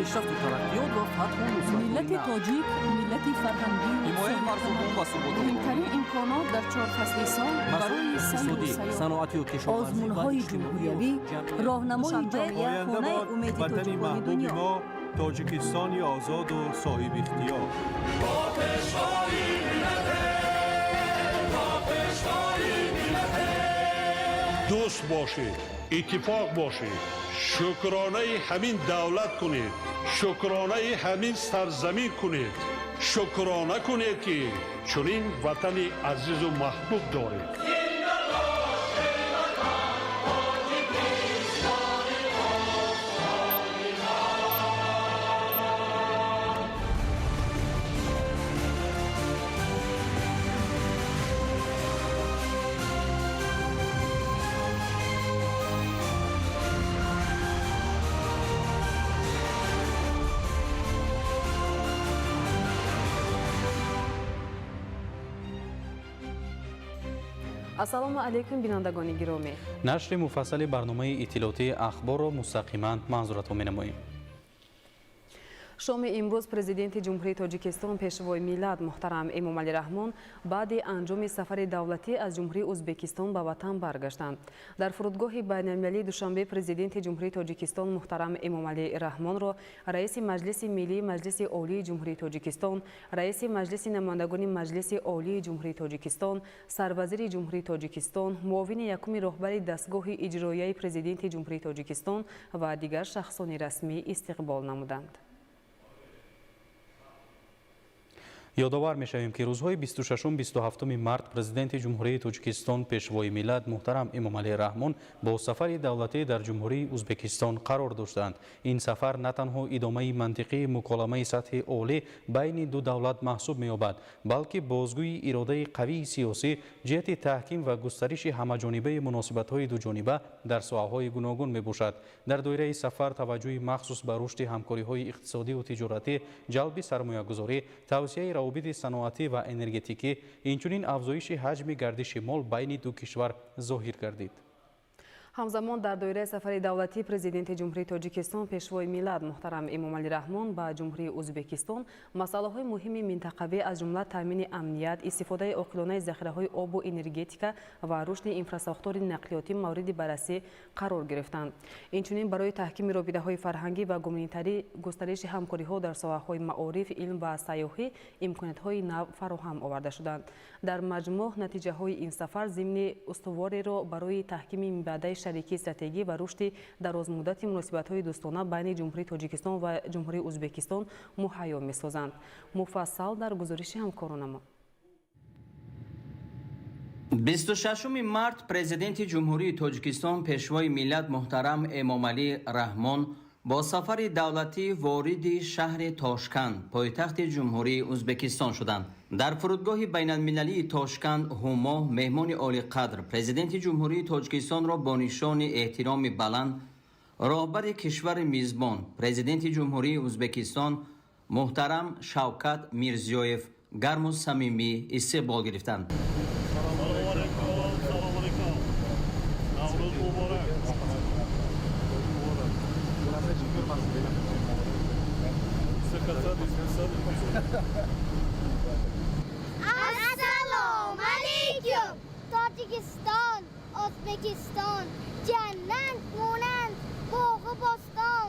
Пешрафту тараққиёт ва фатҳу нусратҳои Миллати нав. тоҷик миллати фарҳангию Ҳимояи марзубум ва суботи муҳимтарин имконот дар чор фасли сол масоили барои сайру иқтисодӣ, сайёҳат. саноатию кишоварзӣ ва Озмунҳои иҷтимоию ҷумҳуриявӣ, ҷамъиятӣ. роҳнамои Душанбе, ҷомеа, Оянда хонаи бод умеди ватани тоҷикони маҳбуби дунё. мо, Тоҷикистони озоду соҳибихтиёр. Дӯст бошед, иттифоқ бошед, шукронаи ҳамин давлат кунед, шукронаи ҳамин сарзамин кунед, шукрона кунед, ки чунин ватани азизу маҳбуб доред. Ассалому алайкум, бинандагони гиромӣ. Нашри муфассали барномаи иттилоотии Ахборро мустақиман манзуратон менамоем. Шоми имрӯз Президенти Ҷумҳурии Тоҷикистон, Пешвои миллат муҳтарам Эмомалӣ Раҳмон баъди анҷоми сафари давлатӣ аз Ҷумҳурии Ӯзбекистон ба ватан баргаштанд. Дар фурудгоҳи байналмилалии Душанбе Президенти Ҷумҳурии Тоҷикистон муҳтарам Эмомалӣ Раҳмонро Раиси Маҷлиси Миллии Маҷлиси Олии Ҷумҳурии Тоҷикистон, Раиси Маҷлиси Намояндагони Маҷлиси Олии Ҷумҳурии Тоҷикистон, Сарвазири Ҷумҳурии Тоҷикистон, муовини якуми роҳбари дастгоҳи иҷроияи Президенти Ҷумҳурии Тоҷикистон ва дигар шахсони расмӣ истиқбол намуданд. Ёдовар мешавем, ки рӯзҳои 26-27 март Президенти Ҷумҳурии Тоҷикистон, Пешвои миллат муҳтарам Эмомалӣ Раҳмон бо сафари давлатӣ дар Ҷумҳурии Ӯзбекистон қарор доштанд. Ин сафар на танҳо идомаи мантиқии муколамаи сатҳи олӣ байни ду давлат маҳсуб меёбад, балки бозгӯи иродаи қавии сиёсӣ ҷиҳати таҳким ва густариши ҳамаҷонибаи муносибатҳои дуҷониба дар соҳаҳои гуногун мебошад. Дар доираи сафар таваҷҷӯҳи махсус ба рушди ҳамкориҳои иқтисодиву тиҷоратӣ, ҷалби сармоягузорӣ, тавсеаи равобити саноатӣ ва энергетикӣ, инчунин афзоиши ҳаҷми гардиши мол байни ду кишвар зоҳир гардид. Ҳамзамон, дар доираи сафари давлатии Президенти Ҷумҳурии Тоҷикистон, Пешвои миллат муҳтарам Эмомалӣ Раҳмон ба Ҷумҳурии Ӯзбекистон масъалаҳои муҳими минтақавӣ, аз ҷумла таъмини амният, истифодаи оқилонаи захираҳои обу энергетика ва рушди инфрасохтори нақлиётӣ мавриди баррасӣ қарор гирифтанд. Инчунин барои таҳкими робитаҳои фарҳангӣ ва гуманитарӣ, густариши ҳамкориҳо дар соҳаҳои маориф, илм ва сайёҳӣ имкониятҳои нав фароҳам оварда шуданд. Дар маҷмӯъ, натиҷаҳои ин сафар зимни устувореро барои таҳкими минбаъдаи шарикии стратегӣ ва рушди дарозмуддати муносибатҳои дӯстона байни Ҷумҳурии Тоҷикистон ва Ҷумҳурии Ӯзбекистон муҳайё месозанд. Муфассал дар гузориши ҳамкоронамон. 26 март Президенти Ҷумҳурии Тоҷикистон, Пешвои миллат муҳтарам Эмомалӣ Раҳмон бо сафари давлатӣ вориди шаҳри Тошканд, пойтахти Ҷумҳурии Ӯзбекистон шуданд. Дар фурудгоҳи байналмилалии Тошканд Ҳумо меҳмони олиқадр, Президенти Ҷумҳурии Тоҷикистонро бо нишони эҳтироми баланд роҳбари кишвари мизбон, Президенти Ҷумҳурии Ӯзбекистон муҳтарам Шавкат Мирзиёев гарму самимӣ истиқбол гирифтанд. Салому алайкум, салому алайкум, Наврӯз муборак! Assalomu alaykum! Tojikiston, O'zbekiston jannat monand bog'i bo'ston,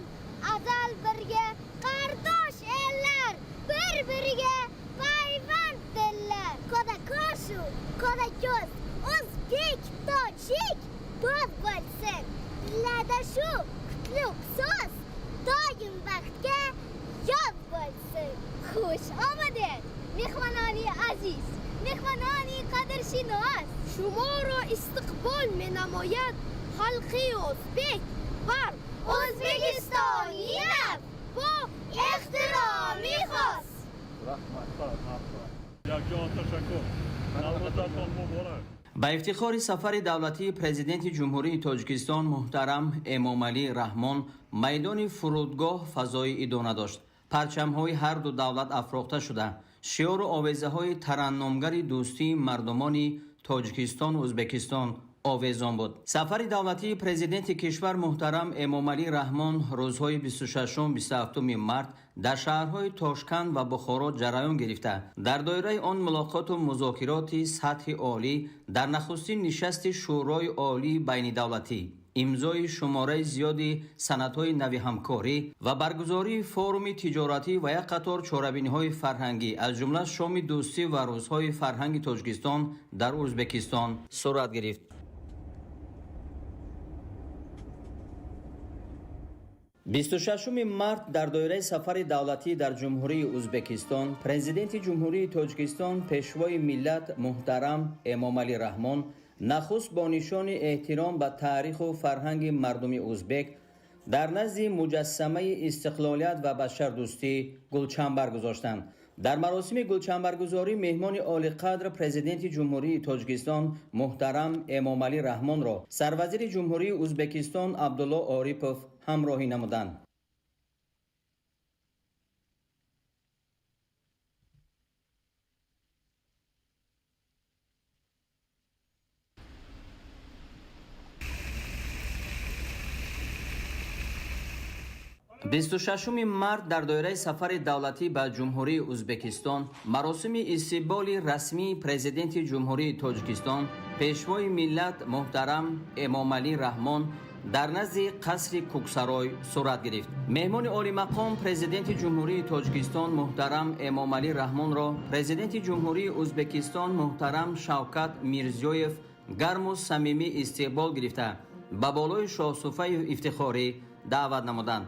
azal birga qardosh ellar, bir-biriga payvand dillar. Qo'da-qoshu, qo'da-ko'z, o'zbek, tojik do'st bo'lsin. Tillarda shu qutlug' so'z doim baxtga yoz bo'lsin. Xush omaded, mehmononi aziz, mehmononi qadrshinos. Shumoro istiqbol menамояд xalqi o'zbek va o'zbekistoniylar бо ehtiromi xos. Якҷон ташаккур, Наврӯзатон муборак! Ба ифтихори сафари давлатии Президенти Ҷумҳурии Тоҷикистон муҳтарам Эмомалӣ Раҳмон майдони фурудгоҳ фазои идона дошт. Парчамҳои ҳарду давлат афрохта шуда, шиору овезаҳои тараннумгари дӯстии мардумони Тоҷикистону Ӯзбекистон овезон буд. Сафари давлатии президенти кишвар муҳтарам Эмомалӣ Раҳмон рӯзҳои 26-27 март дар шаҳрҳои Тошканд ва Бухоро ҷараён гирифта, дар доираи он мулоқоту музокироти сатҳи олӣ дар нахустин нишасти Шӯрои олии байнидавлатӣ, имзои шумораи зиёди санадҳои нави ҳамкорӣ ва баргузории форуми тиҷоратӣ ва як қатор чорабиниҳои фарҳангӣ, аз ҷумла шоми дӯстӣ ва рӯзҳои фарҳанги Тоҷикистон дар Ӯзбекистон сурат гирифт. 26 март дар доираи сафари давлатӣ дар Ҷумҳурии Ӯзбекистон президенти Ҷумҳурии Тоҷикистон Пешвои миллат муҳтарам Эмомалӣ Раҳмон нахуст бо нишони эҳтиром ба таъриху фарҳанги мардуми ӯзбек дар назди муҷассамаи истиқлолият ва башардӯстӣ гулчанбар гузоштанд. Дар маросими гулчанбаргузорӣ меҳмони олиқадр президенти Ҷумҳурии Тоҷикистон муҳтарам Эмомалӣ Раҳмонро сарвазири Ҷумҳурии Ӯзбекистон Абдулло Орипов ҳамроҳӣ намуданд. 26 март дар доираи сафари давлатӣ ба Ҷумҳурии Ӯзбекистон маросими истиқболи расмии президенти Ҷумҳурии Тоҷикистон Пешвои миллат муҳтарам Эмомалӣ Раҳмон дар назди қасри Кӯксарой сурат гирифт. Меҳмони олимақом президенти Ҷумҳурии Тоҷикистон муҳтарам Эмомалӣ Раҳмонро президенти Ҷумҳурии Ӯзбекистон муҳтарам Шавкат Мирзиёев гарму самимӣ истиқбол гирифта, ба болои шоҳсуфаи ифтихорӣ даъват намуданд.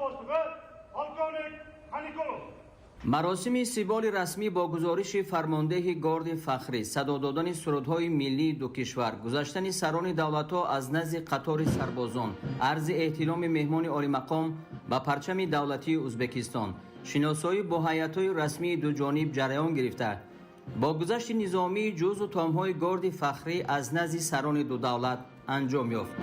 Boshlig'i polkovnik Xanikulov. Маросими истиқболи расмӣ бо гузориши фармондеҳи Горди Фахрӣ, садо додани сурудҳои миллии ду кишвар, гузаштани сарони давлатҳо аз назди қатори сарбозон, арзи эҳтироми меҳмони олимақом ба парчами давлатии Ӯзбекистон, шиносоӣ бо ҳайатҳои расмии дуҷониб ҷараён гирифта, бо гузашти низомии ҷузу томҳои Горди Фахрӣ аз назди сарони ду давлат анҷом ёфт.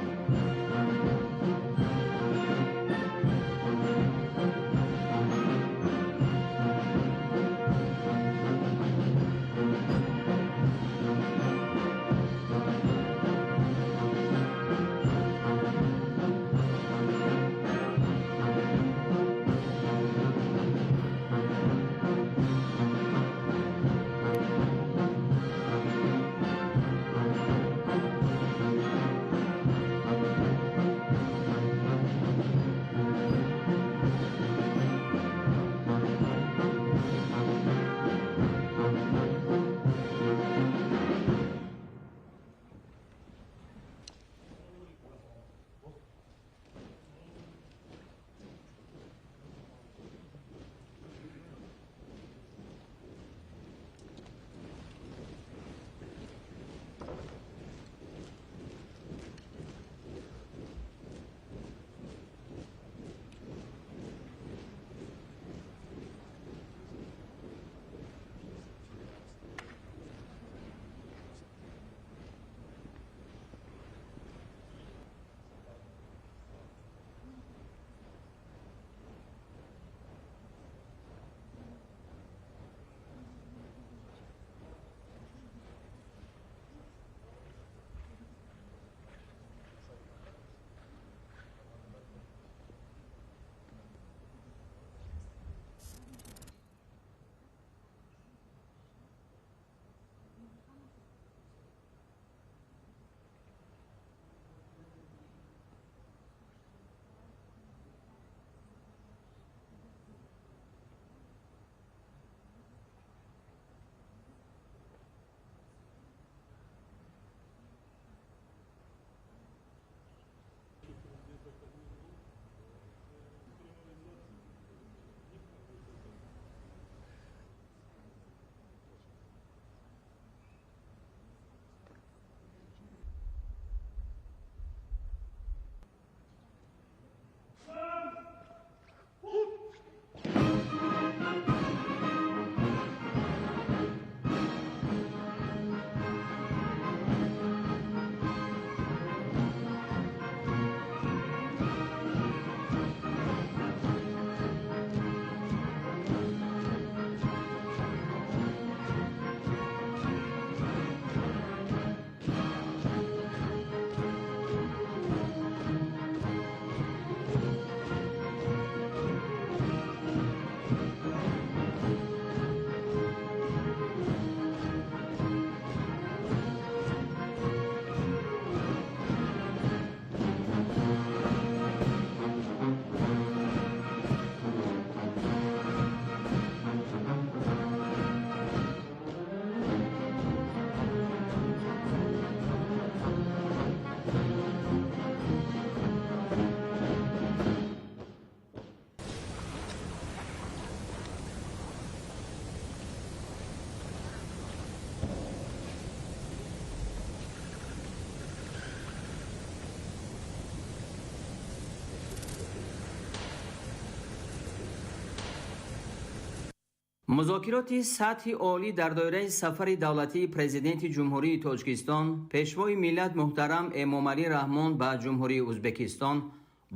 Музокироти сатҳи олӣ дар доираи сафари давлатии Президенти Ҷумҳурии Тоҷикистон, Пешвои миллат муҳтарам Эмомалӣ Раҳмон ба Ҷумҳурии Ӯзбекистон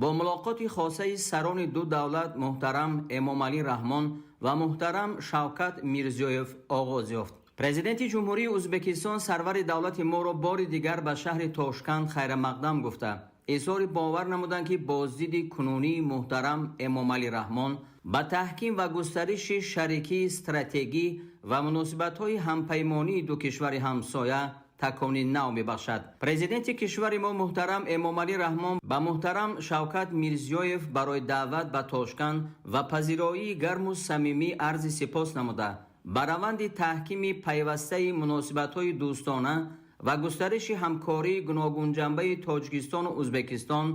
бо мулоқоти хосаи сарони ду давлат муҳтарам Эмомалӣ Раҳмон ва муҳтарам Шавкат Мирзиёев оғоз ёфт. Президенти Ҷумҳурии Ӯзбекистон сарвари давлати моро бори дигар ба шаҳри Тошканд хайрамақдам гуфта, изҳори бовар намуданд, ки боздиди кунунии муҳтарам Эмомалӣ Раҳмон ба таҳким ва густариши шарикии стратегӣ ва муносибатҳои ҳампаймонии ду кишвари ҳамсоя такони нав мебахшад. Президенти кишвари мо муҳтарам Эмомалӣ Раҳмон ба муҳтарам Шавкат Мирзиёев барои даъват ба Тошканд ва пазироии гарму самимӣ арзи сипос намуда, ба раванди таҳкими пайвастаи муносибатҳои дӯстона ва густариши ҳамкории гуногунҷанбаи Тоҷикистону Ӯзбекистон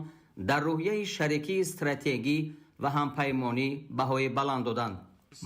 дар рӯҳияи шарикии стратегӣ ва ҳампаймонӣ баҳои баланд доданд.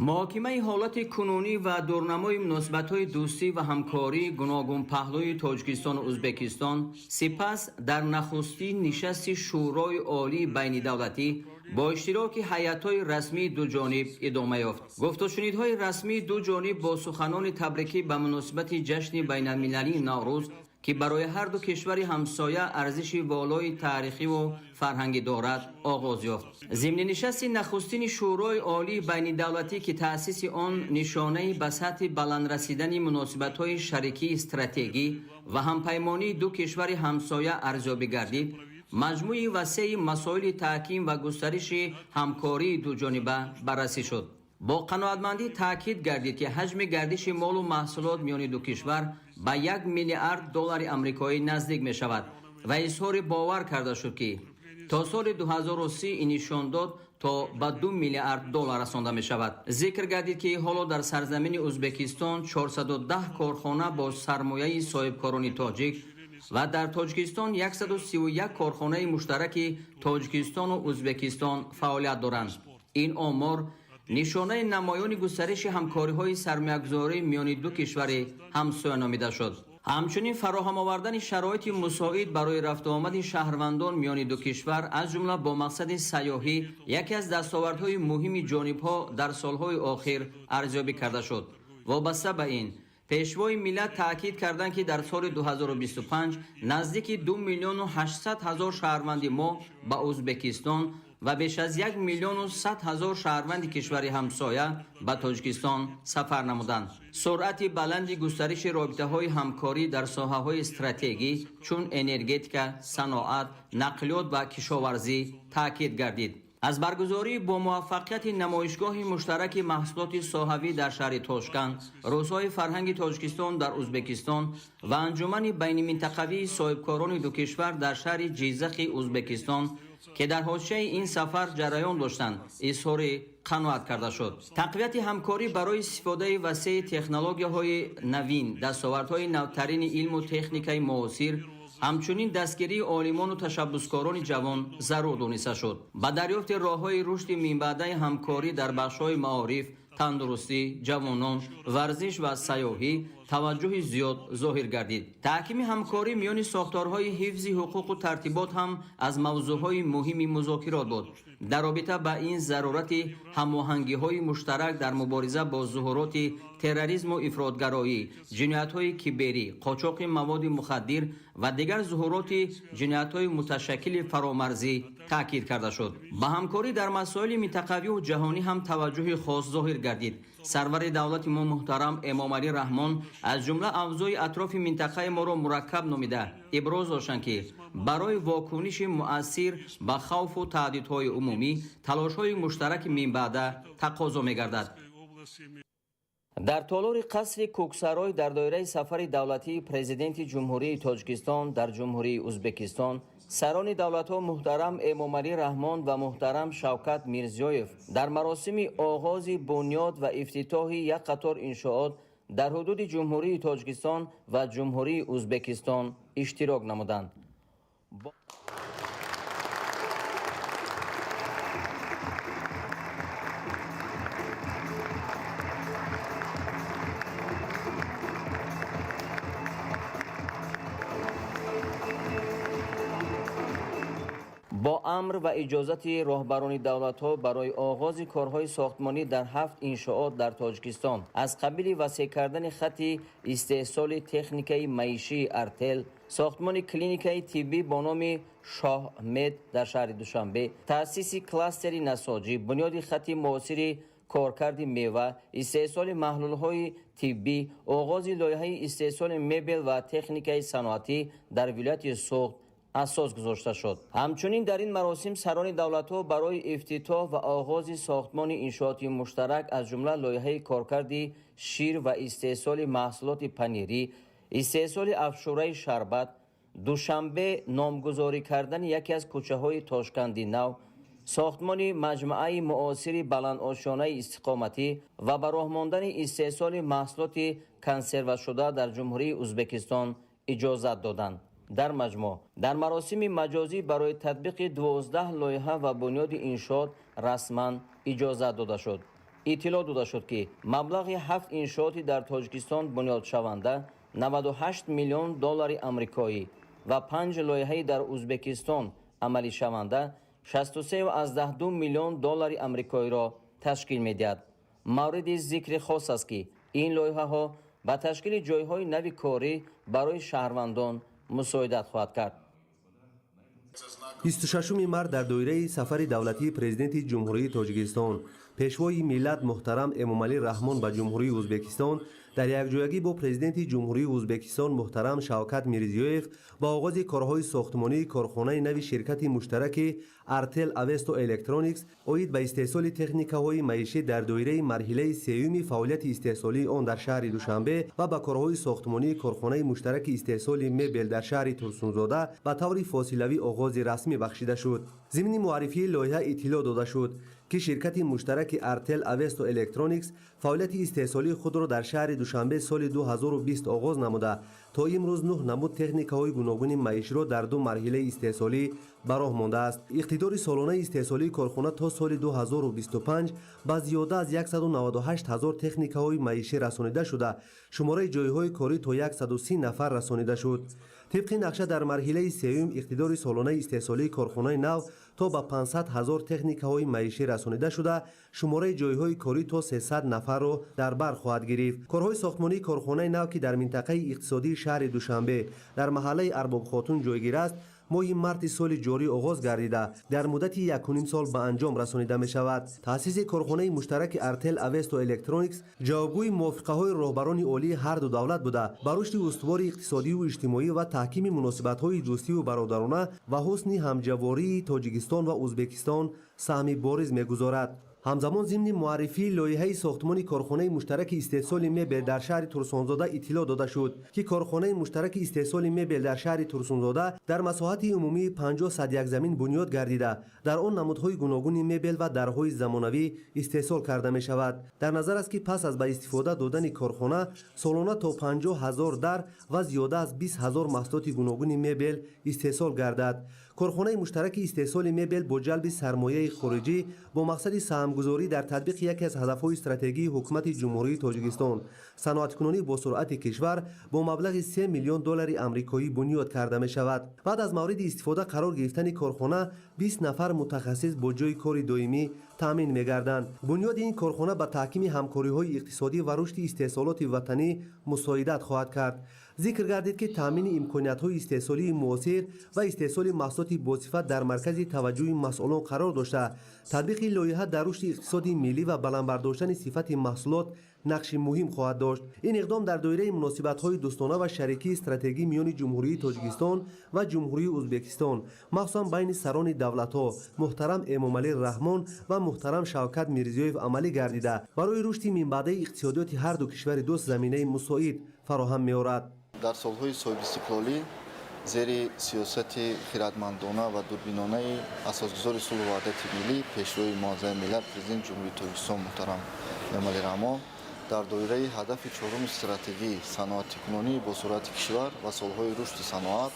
Муҳокимаи ҳолати кунунӣ ва дурнамои муносибатҳои дӯстӣ ва ҳамкории гуногунпаҳлӯи Тоҷикистону Ӯзбекистон сипас дар нахустин нишасти Шӯрои Олии байнидавлатӣ бо иштироки ҳайатҳои расмии дуҷониб идома ёфт. Гуфтушунидҳои расмии дуҷониб бо суханони табрикӣ ба муносибати ҷашни байналмилалии Наврӯз, ки барои ҳар ду кишвари ҳамсоя арзиши волои таърихиву фарҳангӣ дорад, оғоз ёфт. Зимни нишасти нахустини Шӯрои Олии байнидавлатӣ, ки таъсиси он нишонаи ба сатҳи баланд расидани муносибатҳои шарикии стратегӣ ва ҳампаймонии ду кишвари ҳамсоя арзёбӣ гардид, маҷмӯи васеи масоили таҳким ва густариши ҳамкории дуҷониба баррасӣ шуд. Бо қаноатмандӣ таъкид гардид, ки ҳаҷми гардиши молу маҳсулот миёни ду кишвар ба 1 миллиард доллари амрикоӣ наздик мешавад ва изҳори бовар карда шуд, ки то соли 2030 ин нишондод то ба 2 миллиард доллар расонда мешавад. Зикр гардид, ки ҳоло дар сарзамини Ӯзбекистон 410 корхона бо сармояи соҳибкорони тоҷик ва дар Тоҷикистон 131 корхонаи муштараки Тоҷикистону Ӯзбекистон фаъолият доранд. Ин омор нишонаи намоёни густариши ҳамкориҳои сармоягузорӣ миёни ду кишвари ҳамсоя номида шуд. Ҳамчунин фароҳам овардани шароити мусоид барои рафтуомади шаҳрвандон миёни ду кишвар, аз ҷумла бо мақсади сайёҳӣ, яке аз дастовардҳои муҳими ҷонибҳо дар солҳои охир арзёбӣ карда шуд. Вобаста ба ин, Пешвои миллат таъкид карданд, ки дар соли 2025 наздики 2 800 000 шаҳрванди мо ба Ӯзбекистон ва беш аз 1 100 000 шаҳрванди кишвари ҳамсоя ба Тоҷикистон сафар намуданд. Суръати баланди густариши робитаҳои ҳамкорӣ дар соҳаҳои стратегӣ чун энергетика, саноат, нақлиёт ва кишоварзӣ таъкид гардид. Аз баргузории бо муваффақияти намоишгоҳи муштараки маҳсулоти соҳавӣ дар шаҳри Тошканд, рӯзҳои фарҳанги Тоҷикистон дар Ӯзбекистон ва анҷумани байниминтақавии соҳибкорони ду кишвар дар шаҳри Ҷиззахи Ӯзбекистон, ки дар ҳошияи ин сафар ҷараён доштанд, изҳори қаноат карда шуд. Тақвияти ҳамкорӣ барои истифодаи васеи технологияҳои навин, дастовардҳои навтарини илму техникаи муосир, ҳамчунин дастгирии олимону ташаббускорони ҷавон зарур дониста шуд. Ба дарёфти роҳҳои рушди минбаъдаи ҳамкорӣ дар бахшҳои маориф, тандурустӣ, ҷавонон, варзиш ва сайёҳӣ таваҷҷӯҳи зиёд зоҳир гардид. Таҳкими ҳамкорӣ миёни сохторҳои ҳифзи ҳуқуқу тартибот ҳам аз мавзӯъҳои муҳими музокирот буд. Дар робита ба ин зарурати ҳамоҳангиҳои муштарак дар мубориза бо зуҳуроти терроризму ифротгароӣ, ҷиноятҳои киберӣ, қочоқи маводи мухаддир ва дигар зуҳуроти ҷиноятҳои муташаккили фаромарзӣ таъкид карда шуд. Ба ҳамкорӣ дар масоили минтақавию ҷаҳонӣ ҳам таваҷҷӯҳи хос зоҳир гардид. Сарвари давлати мо муҳтарам Эмомалӣ Раҳмон аз ҷумла авзои атрофи минтақаи моро мураккаб номида иброз доштанд, ки барои вокуниши муассир ба хавфу таҳдидҳои умумӣ талошҳои муштараки минбаъда тақозо мегардад. Дар толори қасри Кӯксарой дар доираи сафари давлатии Президенти Ҷумҳурии Тоҷикистон дар Ҷумҳурии Ӯзбекистон сарони давлатҳо муҳтарам Эмомалӣ Раҳмон ва муҳтарам Шавкат Мирзиёев дар маросими оғози бунёд ва ифтитоҳи як қатор иншоот дар ҳудуди Ҷумҳурии Тоҷикистон ва Ҷумҳурии Ӯзбекистон иштирок намуданд. Бо амр ва иҷозати роҳбарони давлатҳо барои оғози корҳои сохтмонӣ дар 7 иншоот дар Тоҷикистон аз қабили васеъ кардани хатти истеҳсоли техникаи маишии Артел, сохтмони клиникаи тиббӣ бо номи Шоҳмед дар шаҳри Душанбе, таъсиси кластери насоҷӣ, бунёди хатти муосири коркарди мева, истеҳсоли маҳлулҳои тиббӣ, оғози лоиҳаи истеҳсоли мебел ва техникаи саноатӣ дар вилояти Суғд асос гузошта шуд. Ҳамчунин дар ин маросим сарони давлатҳо барои ифтитоҳ ва оғози сохтмони иншооти муштарак аз ҷумла лоиҳаи коркарди шир ва истеҳсоли маҳсулоти панирӣ, истеҳсоли афшураи шарбат, Душанбе номгузорӣ кардани яке аз кӯчаҳои Тошканди нав, сохтмони маҷмӯаи муосири баландошёнаи истиқоматӣ ва ба роҳ мондани истеҳсоли маҳсулоти консервашуда дар Ҷумҳурии Ӯзбекистон иҷозат доданд. Дар маҷмӯъ дар маросими маҷозӣ барои татбиқи 12 лоиҳа ва бунёди иншоот расман иҷозат дода шуд. Иттилоъ дода шуд, ки маблағи 7 иншооти дар Тоҷикистон бунёдшаванда 98 миллион доллари амрикоӣ ва 5 лоиҳаи дар Узбекистон амалишаванда 63,2 миллион доллари амрикоиро ташкил медиҳад. Мавриди зикри хос аст, ки ин лоиҳаҳо ба ташкили ҷойҳои нави корӣ барои шаҳрвандон мусоидат хоҳад кард. 26 март дар доираи сафари давлатии Президенти Ҷумҳурии Тоҷикистон, Пешвои миллат муҳтарам Эмомалӣ Раҳмон ба Ҷумҳурии Ӯзбекистон дар якҷоягӣ бо Президенти Ҷумҳурии Ӯзбекистон муҳтарам Шавкат Мирзиёев ба оғози корҳои сохтмонии корхонаи нави ширкати муштараки Артел Авесто Электроникс оид ба истеҳсоли техникаҳои маишӣ дар доираи марҳилаи сеюми фаъолияти истеҳсолии он дар шаҳри Душанбе ва ба корҳои сохтмонии корхонаи муштараки истеҳсоли мебел дар шаҳри Турсунзода ба таври фосилавӣ оғози расмӣ бахшида шуд. Зимни муаррифии лоиҳа иттилоъ дода шуд, ки ширкати муштараки Артел Авесто Электроникс фаъолияти истеҳсолии худро дар шаҳри Душанбе соли 2020 оғоз намуда, то имрӯз нӯҳ намуд техникаҳои гуногуни маиширо дар ду марҳилаи истеҳсолӣ ба роҳ мондааст. Иқтидори солонаи истеҳсолии корхона то соли 2025 ба зиёда аз 198 ҳазор техникаҳои маишӣ расонида шуда, шумораи ҷойҳои корӣ то 130 нафар расонида шуд. Тибқи нақша, дар марҳилаи сеюм иқтидори солонаи истеҳсолии корхонаи нав то ба 500 ҳазор техникаҳои маишӣ расонида шуда, шумораи ҷойҳои корӣ то 300 нафарро дар бар хоҳад гирифт. Корҳои сохтмонии корхонаи нав, ки дар минтақаи иқтисодии шаҳри Душанбе дар маҳаллаи Арбобхотун ҷойгир аст, моҳи марти соли ҷорӣ оғоз гардида, дар муддати якуним сол ба анҷом расонида мешавад. Таъсиси корхонаи муштараки Артел Авесто Электроникс ҷавобгӯи мувофиқаҳои роҳбарони олии ҳар ду давлат буда, ба рушди устувори иқтисодиву иҷтимоӣ ва таҳкими муносибатҳои дӯстиву бародарона ва ҳусни ҳамҷавории Тоҷикистон ва Ӯзбекистон саҳми бориз мегузорад. Ҳамзамон, зимни муаррифии лоиҳаи сохтмони корхонаи муштараки истеҳсоли мебел дар шаҳри Турсунзода иттилоъ дода шуд, ки корхонаи муштараки истеҳсоли мебел дар шаҳри Турсунзода дар масоҳати умумии 50 сад як замин бунёд гардида, дар он намудҳои гуногуни мебел ва дарҳои замонавӣ истеҳсол карда мешавад. Дар назар аст, ки пас аз ба истифода додани корхона солона то 50 ҳазор дар ва зиёда аз 20 ҳазор маҳсулоти гуногуни мебел истеҳсол гардад. Корхонаи муштараки истеҳсоли мебел бо ҷалби сармояи хориҷӣ бо мақсади саҳмгузорӣ дар татбиқи яке аз ҳадафҳои стратегии Ҳукумати Ҷумҳурии Тоҷикистон, саноаткунонӣ бо суръати кишвар, бо маблағи 3 миллион доллари амрикоӣ бунёд карда мешавад. Баъд аз мавриди истифода қарор гирифтани корхона 20 нафар мутахассис бо ҷойи кори доимӣ таъмин мегарданд. Бунёди ин корхона ба таҳкими ҳамкориҳои иқтисодӣ ва рушди истеҳсолоти ватанӣ мусоидат хоҳад кард. Зикр гардид, ки таъмини имкониятҳои истеҳсолии муосир ва истеҳсоли маҳсулоти босифат дар маркази таваҷҷӯҳи масъулон қарор дошта, татбиқи лоиҳа дар рушди иқтисоди миллӣ ва баланд бардоштани сифати маҳсулот нақши муҳим хоҳад дошт. Ин иқдом дар доираи муносибатҳои дӯстона ва шарикии стратегӣ миёни Ҷумҳурии Тоҷикистон ва Ҷумҳурии Ӯзбекистон, махсусан байни сарони давлатҳо муҳтарам Эмомалӣ Раҳмон ва муҳтарам Шавкат Мирзиёев амалӣ гардида, барои рушди минбаъдаи иқтисодиёти ҳар ду кишвари дӯст заминаи мусоид фароҳам меорад. Дар солҳои соҳибистиқлолӣ зери сиёсати хиратмандона ва дурбинонаи асосгузори сулҳу ваҳдати миллӣ, Пешвои муаззами миллат, Президенти Ҷумҳурии Тоҷикистон муҳтарам Эмомалӣ Раҳмон, дар доираи ҳадафи чоруми стратегӣ, саноатикунонии босуръати кишвар ва солҳои рушди саноат,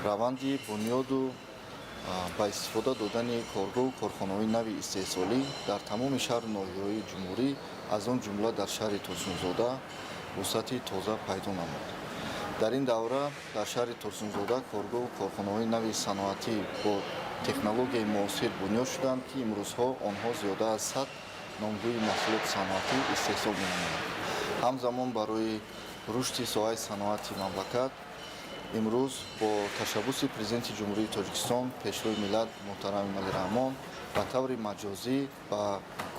раванди бунёду ба истифода додани коргоҳу корхонаҳои нави истеҳсолӣ дар тамоми шаҳру ноҳияҳои ҷумҳурӣ, аз он ҷумла дар шаҳри Турсунзода, вусъати тоза пайдо намуд. Дар ин давра дар шаҳри Турсунзода коргоҳу корхонаҳои нави саноатӣ бо технологияи муосир бунёд шуданд, ки имрӯзҳо онҳо зиёда аз 100 номгӯи маҳсулоти саноатӣ истеҳсол менамоянд. Ҳамзамон, барои рушди соҳаи саноати мамлакат имрӯз бо ташаббуси Президенти Ҷумҳурии Тоҷикистон, Пешвои миллат муҳтарам Эмомалӣ Раҳмон ба таври маҷозӣ ба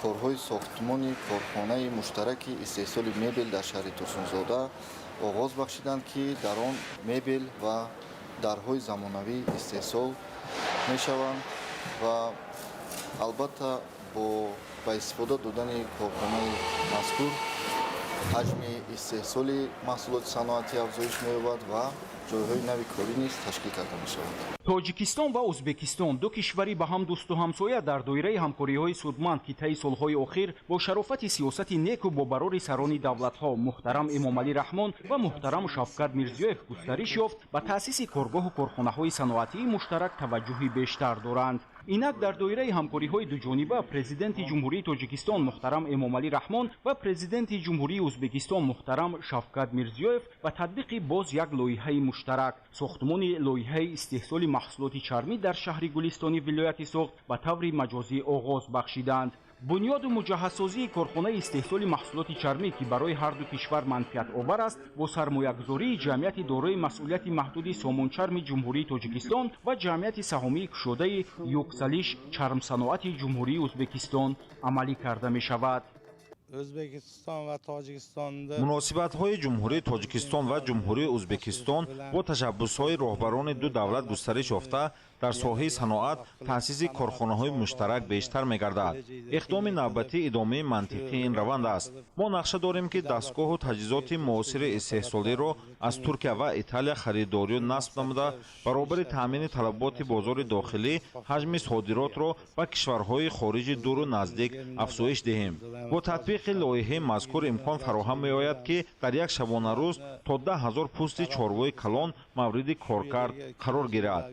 корҳои сохтмони корхонаи муштараки истеҳсоли мебел дар шаҳри Турсунзода оғоз бахшиданд, ки дар он мебел ва дарҳои замонавӣ истеҳсол мешаванд ва албатта бо ба истифода додани корхонаи мазкур ҳаҷми истеҳсоли маҳсулоти саноатӣ афзоиш меёбад ва Ҷойҳои нави корӣ низ ташкил карда мешаванд. Тоҷикистон ва Ӯзбекистон ду кишвари ба ҳам дӯсту ҳамсоя дар доираи ҳамкориҳои судманд, ки таи солҳои охир бо шарофати сиёсати неку бо барори сарони давлатҳо муҳтарам Эмомалӣ Раҳмон ва муҳтарам Шавкат Мирзиёев густариш ёфт, ба таъсиси коргоҳу корхонаҳои саноатии муштарак таваҷҷӯҳи бештар доранд. Инак дар доираи ҳамкориҳои дуҷониба Президенти Ҷумҳурии Тоҷикистон муҳтарам Эмомалӣ Раҳмон ва Президенти Ҷумҳурии Ӯзбекистон муҳтарам Шавкат Мирзиёев ба татбиқи боз як лоиҳаи муштарак, сохтмони лоиҳаи истеҳсоли маҳсулоти чармӣ дар шаҳри Гулистони вилояти Суғд ба таври маҷозӣ оғоз бахшиданд. Бунёду муҷаҳҳазсозии корхонаи истеҳсоли маҳсулоти чармӣ, ки барои ҳар ду кишвар манфиатовар аст, бо сармоягузории ҷамъияти дорои масъулияти маҳдуди Сомончарми Ҷумҳурии Тоҷикистон ва ҷамъияти саҳомии кушодаи Юксалиш чармсаноати Ҷумҳурии Ӯзбекистон амалӣ карда мешавад. O'zbekiston va Tojikistonda Муносибатҳои Ҷумҳурии Тоҷикистон ва Ҷумҳурии Ӯзбекистон бо ташаббусҳои роҳбарони ду давлат густариш ёфта, дар соҳаи саноат таъсиси корхонаҳои муштарак бештар мегардад. Иқдоми навбатӣ идомаи мантиқии ин раванд аст. Мо нақша дорем, ки дастгоҳу таҷҳизоти муосири истеҳсолиро аз Туркия ва Италия харидорию насб намуда, баробари таъмини талаботи бозори дохилӣ ҳаҷми содиротро ба кишварҳои хориҷи дуру наздик афзоиш диҳем. Бо татбиқи лоиҳаи мазкур имкон фароҳам меояд, ки дар як шабонарӯз то 10 000 пӯсти чорвои калон мавриди коркард қарор гирад.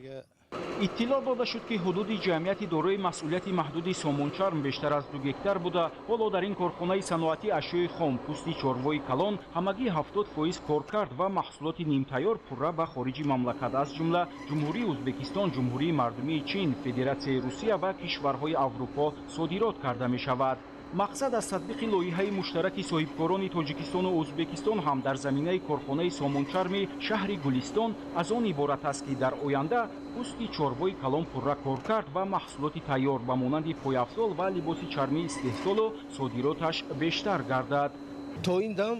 Иттилоъ дода шуд, ки ҳудуди ҷамъияти дорои масъулияти маҳдуди Сомончарм бештар аз 2 гектар буда, ҳоло дар ин корхонаи саноатӣ ашёи хом, пӯсти чорвои калон ҳамагӣ 70% коркард ва маҳсулоти нимтайёр пурра ба хориҷи мамлакат, аз ҷумла Ҷумҳурии Ӯзбекистон, Ҷумҳурии Мардумии Чин, Федератсияи Русия ва кишварҳои Аврупо содирот карда мешавад. Мақсад аз татбиқи лоиҳаи муштараки соҳибкорони Тоҷикистону Ӯзбекистон ҳам дар заминаи корхонаи Сомончарми шаҳри Гулистон аз он иборат аст, ки дар оянда пӯсти чорвои калон пурра коркард ва маҳсулоти тайёр ба монанди пойафзол ва либоси чармӣ истеҳсолу содироташ бештар гардад. То ин дам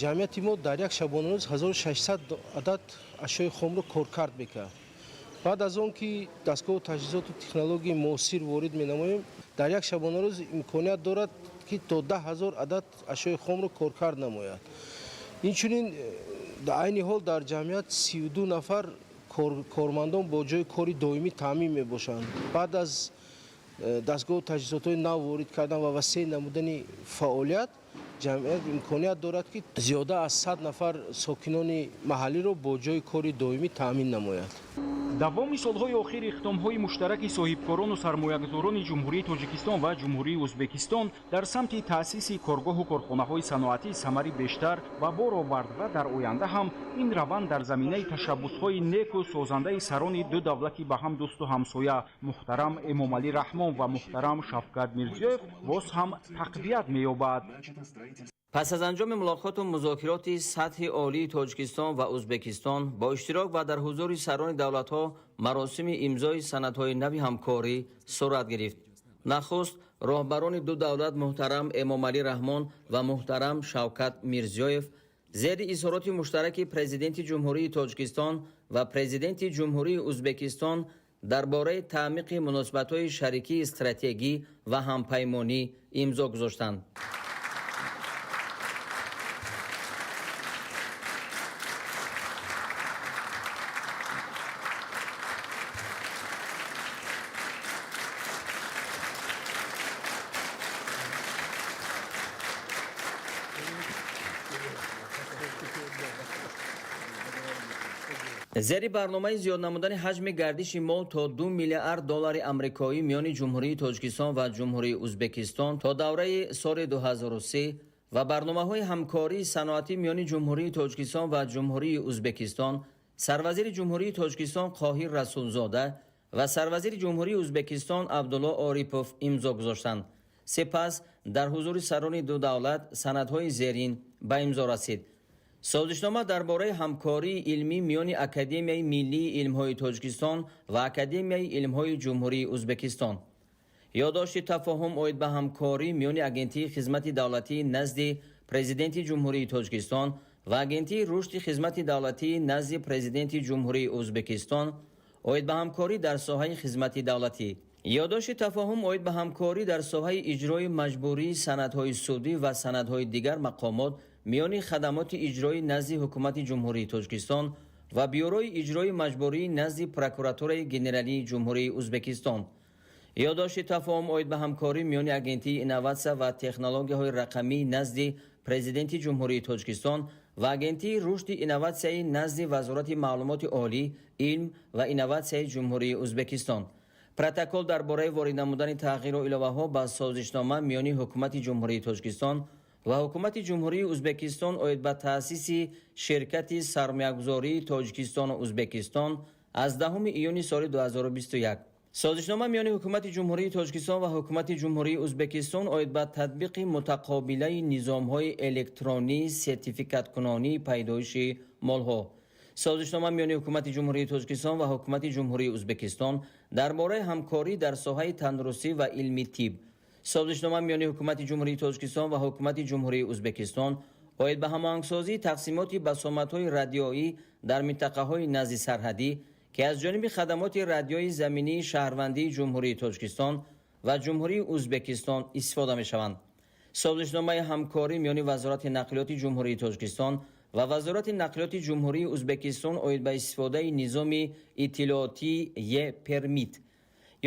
ҷамъияти мо дар як шабонарӯз 1600 адад ашёи хомро коркард мекард. Баъд аз он ки дастгоҳу таҷҳизоту технологияи муосир ворид менамоем, дар як шабонарӯз имконият дорад, ки то 10 000 адад ашёи хомро коркард намояд. Инчунин дар айни ҳол дар ҷамъият 32 нафар кормандон бо ҷои кори доимӣ таъмин мебошанд. Баъд аз дастгоҳу таҷҳизотҳои нав ворид кардан ва васеъ намудани фаъолият, ҷамъият имконият дорад, ки зиёда аз 100 нафар сокинони маҳаллиро бо ҷои кори доимӣ таъмин намояд. Давоми солҳои охир иқдомҳои муштараки соҳибкорону сармоягузорони Ҷумҳурии Тоҷикистон ва Ҷумҳурии Ӯзбекистон дар самти таъсиси коргоҳу корхонаҳои саноатӣ самари бештар ба бор овард ва дар оянда ҳам ин раванд дар заминаи ташаббусҳои неку созандаи сарони ду давлати ба ҳам дӯсту ҳамсоя муҳтарам Эмомалӣ Раҳмон ва муҳтарам Шавкат Мирзиёев боз ҳам тақвият меёбад. Пас аз анҷоми мулоқоту музокироти сатҳи олии Тоҷикистон ва Ӯзбекистон бо иштирок ва дар ҳузури сарони давлатҳо маросими имзои санадҳои нави ҳамкорӣ сурат гирифт. Нахуст роҳбарони ду давлат муҳтарам Эмомалӣ Раҳмон ва муҳтарам Шавкат Мирзиёев зери изҳороти муштараки Президенти Ҷумҳурии Тоҷикистон ва Президенти Ҷумҳурии Ӯзбекистон дар бораи таъмиқи муносибатҳои шарикии стратегӣ ва ҳампаймонӣ имзо гузоштанд. Зери барномаи зиёд намудани ҳаҷми гардиши мол то 2 миллиард доллари амрикоӣ миёни Ҷумҳурии Тоҷикистон ва Ҷумҳурии Ӯзбекистон то давраи соли 2003 ва барномаҳои ҳамкории саноатӣ миёни Ҷумҳурии Тоҷикистон ва Ҷумҳурии Ӯзбекистон Сарвазири Ҷумҳурии Тоҷикистон Қоҳир Расулзода ва Сарвазири Ҷумҳурии Ӯзбекистон Абдулло Орипов имзо гузоштанд. Сипас дар ҳузури сарони ду давлат санадҳои зерин ба имзо расид: созишнома дар бораи ҳамкории илмӣ миёни Академияи миллии илмҳои Тоҷикистон ва Академияи илмҳои Ҷумҳурии Ӯзбекистон, ёддошти тафоҳум оид ба ҳамкорӣ миёни Агентии хизмати давлатии назди Президенти Ҷумҳурии Тоҷикистон ва Агентии рушди хизмати давлатии назди Президенти Ҷумҳурии Ӯзбекистон оид ба ҳамкорӣ дар соҳаи хизмати давлатӣ, ёддошти тафоҳум оид ба ҳамкорӣ дар соҳаи иҷрои маҷбурии санадҳои судӣ ва санадҳои дигар мақомот миёни хадамоти иҷроӣ назди Ҳукумати Ҷумҳурии Тоҷикистон Ва Бюрои иҷрои маҷбурии назди Прокуратураи Генералии Ҷумҳурии Ӯзбекистон. Ёддошти тафоҳум оид ба ҳамкорӣ миёни Агентии инноватсия ва технологияҳои рақамии назди Президенти Ҷумҳурии Тоҷикистон ва Агентии рушди инноватсияи назди Вазорати маълумоти олӣ, илм ва инноватсияи Ҷумҳурии Ӯзбекистон. Протокол дар бораи ворид намудани тағйиру иловаҳо ба созишнома миёни Ҳукумати Ҷумҳурии Тоҷикистон ва Ҳукумати Ҷумҳурии Ӯзбекистон оид ба таъсиси ширкати сармоягузории Тоҷикистону Ӯзбекистон аз 10 июни соли 2021. Созишнома миёни Ҳукумати Ҷумҳурии Тоҷикистон ва Ҳукумати Ҷумҳурии Ӯзбекистон оид ба татбиқи мутақобилаи низомҳои электронии сертификаткунонии пайдоиши молҳо. Созишнома миёни Ҳукумати Ҷумҳурии Тоҷикистон ва Ҳукумати Ҷумҳурии Ӯзбекистон дар бораи ҳамкорӣ дар соҳаи тандурустӣ ва илми тиб. Созишнома миёни Ҳукумати Ҷумҳурии Тоҷикистон ва Ҳукумати Ҷумҳурии Ӯзбекистон оид ба ҳамоҳангсозии тақсимоти басомадҳои радиоӣ дар минтақаҳои назди сарҳадӣ, ки аз ҷониби хадамоти радиои заминии шаҳрвандии Ҷумҳурии Тоҷикистон ва Ҷумҳурии Ӯзбекистон истифода мешаванд. Созишномаи ҳамкорӣ миёни Вазорати нақлиёти Ҷумҳурии Тоҷикистон ва Вазорати нақлиёти Ҷумҳурии Ӯзбекистон оид ба истифодаи низоми иттилоотии Е-пермит.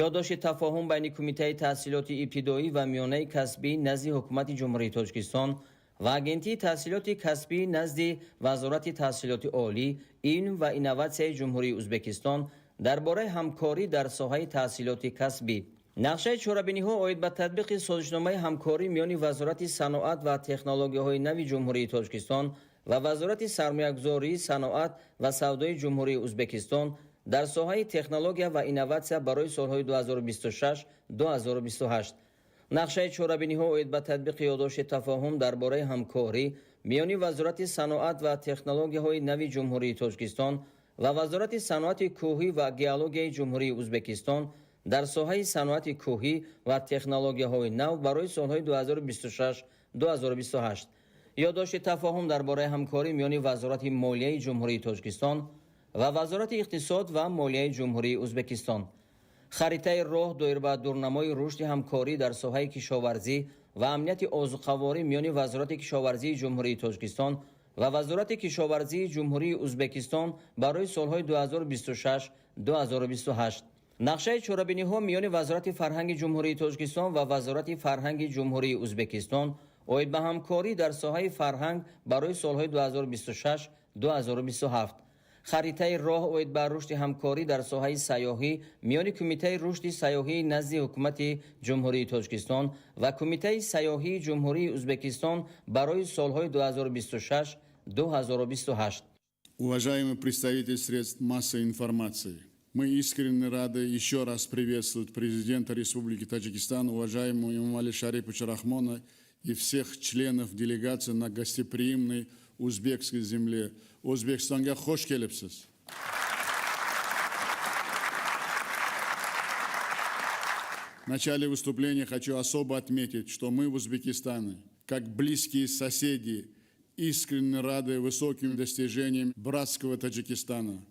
Ёддошти тафоҳум байни Кумитаи таҳсилоти ибтидоӣ ва миёнаи касбӣ назди Ҳукумати Ҷумҳурии Тоҷикистон ва Агентии таҳсилоти касбӣ назди Вазорати таҳсилоти олӣ, илм ва инноватсияи Ҷумҳурии Ӯзбекистон дар бораи ҳамкорӣ дар соҳаи таҳсилоти касбӣ. Нақшаи чорабиниҳо оид ба татбиқи созишномаи ҳамкорӣ миёни Вазорати саноат ва технологияҳои нави Ҷумҳурии Тоҷикистон ва Вазорати сармоягузорӣ, саноат ва савдои Ҷумҳурии Ӯзбекистон дар соҳаи технология ва инноватсия барои солҳои 2026-2028. Нақшаи чорабиниҳо оид ба татбиқи ёддошти тафоҳум дар бораи ҳамкорӣ миёни Вазорати саноат ва технологияҳои нави Ҷумҳурии Тоҷикистон ва Вазорати саноати кӯҳӣ ва геологияи Ҷумҳурии Ӯзбекистон дар соҳаи саноати кӯҳӣ ва технологияҳои нав барои солҳои 2026-2028. Ёддошти тафоҳум дар бораи ҳамкорӣ миёни Вазорати молияи Ҷумҳурии Тоҷикистон ва Вазорати иқтисод ва молияи Ҷумҳурии Ӯзбекистон. Харитаи роҳ доир ба дурнамои рушди ҳамкорӣ дар соҳаи кишоварзӣ ва амнияти озуқаворӣ миёни Вазорати кишоварзии Ҷумҳурии Тоҷикистон ва Вазорати кишоварзии Ҷумҳурии Ӯзбекистон барои солҳои 2026-2028. Нақшаи чорабиниҳо миёни Вазорати фарҳанги Ҷумҳурии Тоҷикистон ва Вазорати фарҳанги Ҷумҳурии Ӯзбекистон оид ба ҳамкорӣ дар соҳаи фарҳанг барои солҳои 2026-2027. Харитаи роҳ оид ба рушди ҳамкорӣ дар соҳаи сайёҳӣ миёни Кумитаи рушди сайёҳии назди Ҳукумати Ҷумҳурии Тоҷикистон ва Кумитаи сайёҳии Ҷумҳурии Ӯзбекистон барои солҳои 2026-2028. Уважаемый представитель средств массовой информации, мы искренне рады еще раз приветствовать президента Республики Таджикистан, уважаемого Эмомали Шариповича Рахмона, и всех членов делегации на гостеприимной узбекской земле. O'zbekistonga xush kelibsiz. В начале выступления хочу особо отметить, что мы в Узбекистане, как близкие соседи, искренне рады высоким достижениям братского Таджикистана.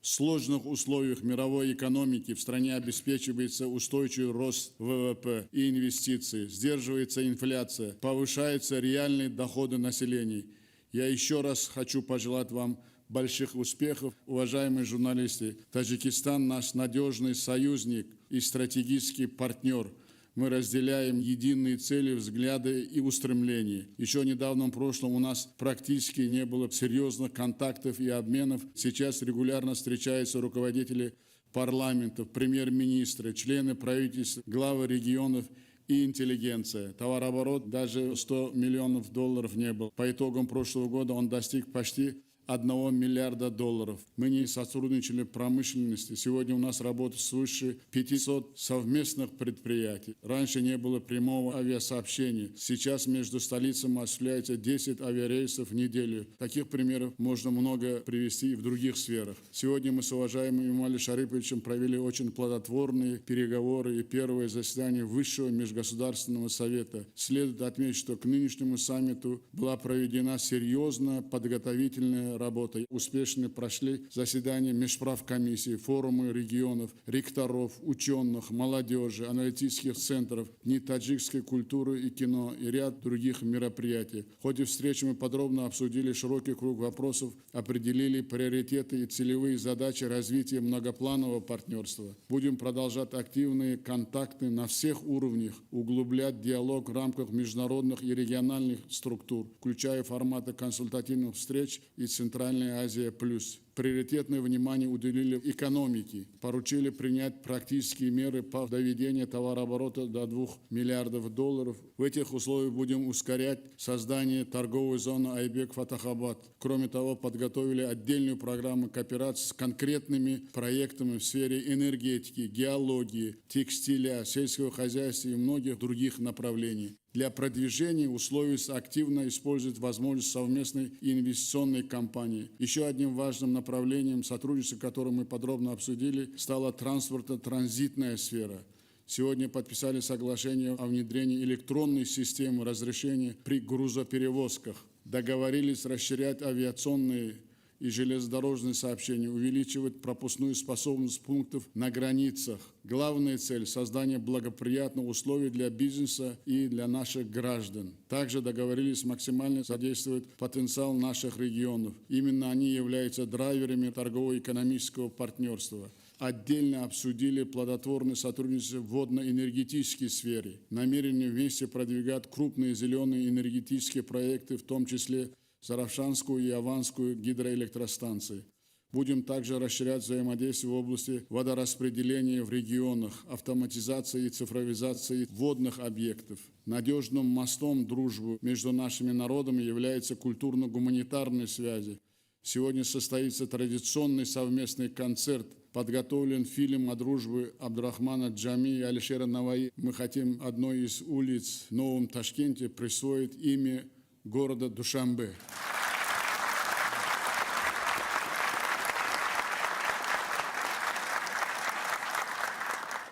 В сложных условиях мировой экономики в стране обеспечивается устойчивый рост ВВП и инвестиций, сдерживается инфляция, повышаются реальные доходы населения. Я еще раз хочу пожелать вам больших успехов, уважаемые журналисты. Таджикистан наш надежный союзник и стратегический партнер. Мы разделяем единые цели, взгляды и устремления. Еще в недавнем прошлом у нас практически не было серьезных контактов и обменов. Сейчас регулярно встречаются руководители парламентов, премьер-министры, члены правительств, главы регионов и интеллигенция. Товарооборот даже 100 миллионов долларов не был. По итогам прошлого года он достиг почти 1 миллиарда долларов. Мы не сотрудничали в промышленности. Сегодня у нас работает свыше 500 совместных предприятий. Раньше не было прямого авиасообщения. Сейчас между столицами осуществляется 10 авиарейсов в неделю. Таких примеров можно много привести и в других сферах. Сегодня мы с уважаемым Эмомали Шариповичем провели очень плодотворные переговоры и первое заседание Высшего межгосударственного совета. Следует отметить, что к нынешнему саммиту была проведена серьезная подготовительная совместная работа. Успешно прошли заседания межправкомиссии, форумы регионов, ректоров, ученых, молодежи, аналитических центров, дни таджикской культуры и кино и ряд других мероприятий. В ходе встречи мы подробно обсудили широкий круг вопросов, определили приоритеты и целевые задачи развития многопланового партнерства. Будем продолжать активные контакты на всех уровнях, углублять диалог в рамках международных и региональных структур, включая форматы консультативных встреч и Центральная Азия плюс. Приоритетное внимание уделили экономике, поручили принять практические меры по доведению товарооборота до 2 миллиардов долларов. В этих условиях будем ускорять создание торговой зоны Айбек-Фатахабад. Кроме того, подготовили отдельную программу кооперации с конкретными проектами в сфере энергетики, геологии, текстиля, сельского хозяйства и многих других направлений. Для продвижения условий активно используют возможность совместной инвестиционной кампании. Еще одним важным направлением сотрудничества, которое мы подробно обсудили, стала транспортно-транзитная сфера. Сегодня подписали соглашение о внедрении электронной системы разрешения при грузоперевозках. Договорились расширять авиационные и железнодорожные сообщения, увеличивать пропускную способность пунктов на границах. Главная цель – создание благоприятных условий для бизнеса и для наших граждан. Также договорились максимально задействовать потенциал наших регионов. Именно они являются драйверами торгово-экономического партнерства. Отдельно обсудили плодотворное сотрудничество в водно-энергетической сфере. Намерены вместе продвигать крупные зеленые энергетические проекты, в том числе Зарафшанскую и Аванскую гидроэлектростанции. Будем также расширять взаимодействие в области водораспределения в регионах, автоматизации и цифровизации водных объектов. Надежным мостом дружбы между нашими народами является культурно-гуманитарные связи. Сегодня состоится традиционный совместный концерт. Подготовлен фильм о дружбе Абдурахмана Джами и Алишера Наваи. Мы хотим одной из улиц в Новом Ташкенте присвоить имя города Душанбе.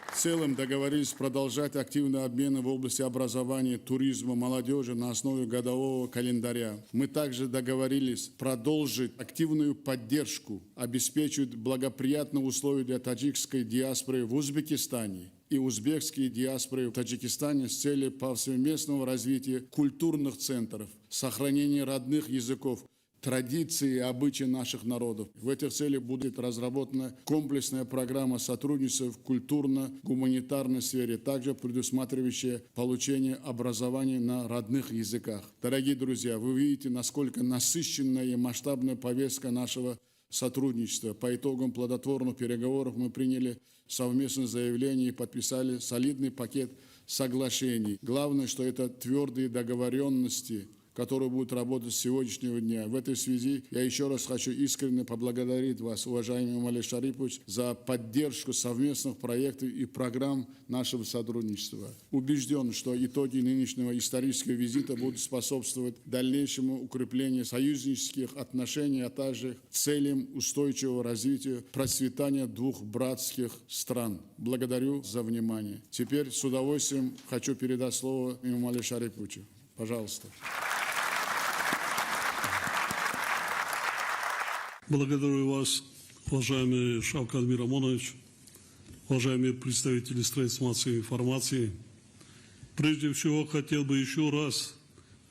В целом договорились продолжать активные обмены в области образования, туризма, молодежи на основе годового календаря. Мы также договорились продолжить активную поддержку, обеспечивать благоприятные условия для таджикской диаспоры в Узбекистане и узбекские диаспоры в Таджикистане с целью повсеместного развития культурных центров, сохранения родных языков, традиции и обычаи наших народов. В этих целях будет разработана комплексная программа сотрудничества в культурно-гуманитарной сфере, также предусматривающая получение образования на родных языках. Дорогие друзья, вы видите, насколько насыщенная и масштабная повестка нашего сотрудничества. По итогам плодотворных переговоров мы приняли совместное заявление и подписали солидный пакет соглашений. Главное, что это твердые договоренности, которые будут работать с сегодняшнего дня. В этой связи я еще раз хочу искренне поблагодарить вас, уважаемый Эмомали Шарипович, за поддержку совместных проектов и программ нашего сотрудничества. Убежден, что итоги нынешнего исторического визита будут способствовать дальнейшему укреплению союзнических отношений, а также целям устойчивого развития, процветания двух братских стран. Благодарю за внимание. Теперь с удовольствием хочу передать слово Эмомали Шариповичу. Пожалуйста. Благодарю вас, уважаемый Шавкат Миромонович, уважаемые представители средств массовой информации. Прежде всего, хотел бы еще раз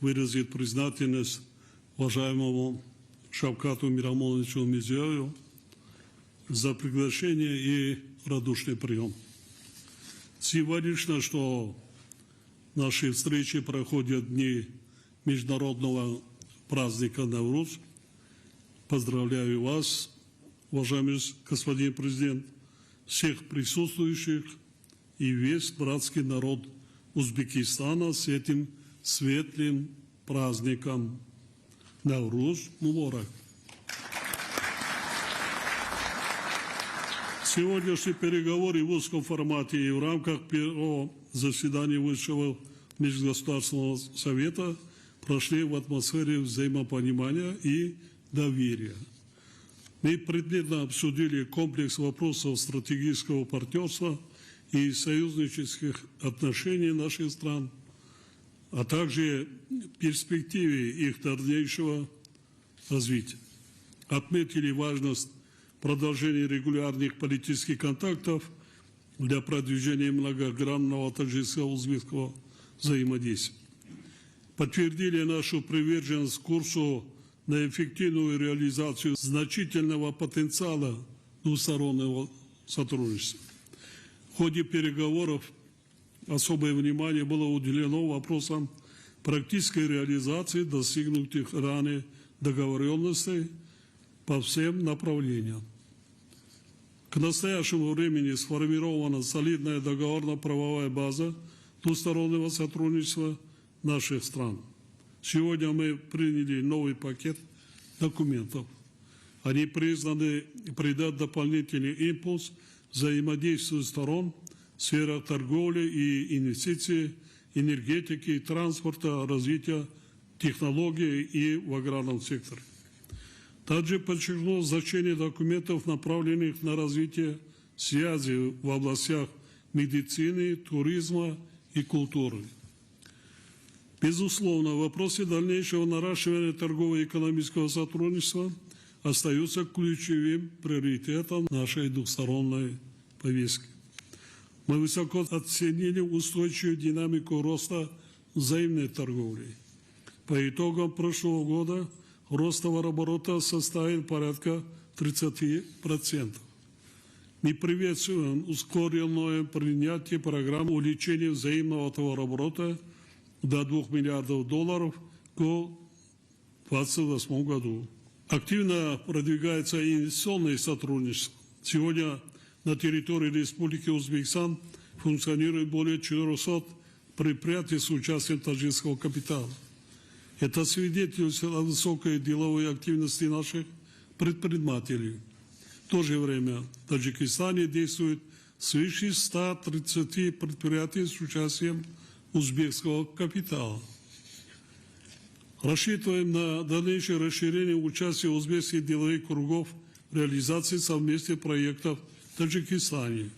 выразить признательность уважаемому Шавкату Миромоновичу Мирзиёеву за приглашение и радушный прием. Символично, что наши встречи проходят в дни международного праздника Навруз. Поздравляю вас, уважаемый господин президент, всех присутствующих и весь братский народ Узбекистана с этим светлым праздником Навруз Муборак. Сегодняшние переговоры в узком формате и в рамках первого заседания Высшего Межгосударственного Совета прошли в атмосфере взаимопонимания и доверия. Мы предметно обсудили комплекс вопросов стратегического партнерства и союзнических отношений наших стран, а также перспективы их дальнейшего развития. Отметили важность продолжения регулярных политических контактов для продвижения многогранного таджикско-узбекского взаимодействия. Подтвердили нашу приверженность курсу на эффективную реализацию значительного потенциала двустороннего сотрудничества. В ходе переговоров особое внимание было уделено вопросам практической реализации достигнутых ранее договоренностей по всем направлениям. К настоящему времени сформирована солидная договорно-правовая база двустороннего сотрудничества наших стран. Сегодня мы приняли новый пакет документов. Они призваны придать дополнительный импульс взаимодействию сторон в сферах торговли и инвестиций, энергетики, транспорта, развития технологий и в аграрном секторе. Также подчеркнул значение документов, направленных на развитие связи в областях медицины, туризма и культуры. Безусловно, вопросы дальнейшего наращивания торгово-экономического сотрудничества остаются ключевым приоритетом нашей двухсторонней повестки. Мы высоко оценили устойчивую динамику роста взаимной торговли. По итогам прошлого года рост товарооборота составил порядка 30%. Мы приветствуем ускоренное принятие программы увеличения взаимного товарооборота до 2 миллиардов долларов к 2028 году. Активно продвигается инвестиционное сотрудничество. Сегодня на территории Республики Узбекистан функционирует более 400 предприятий с участием таджикского капитала. Это свидетельствует о высокой деловой активности наших предпринимателей. В то же время в Таджикистане действует свыше 130 предприятий с участием узбекского капитала. Рассчитываем на дальнейшее расширение участия узбекских деловых кругов в реализации совместных проектов в Таджикистане.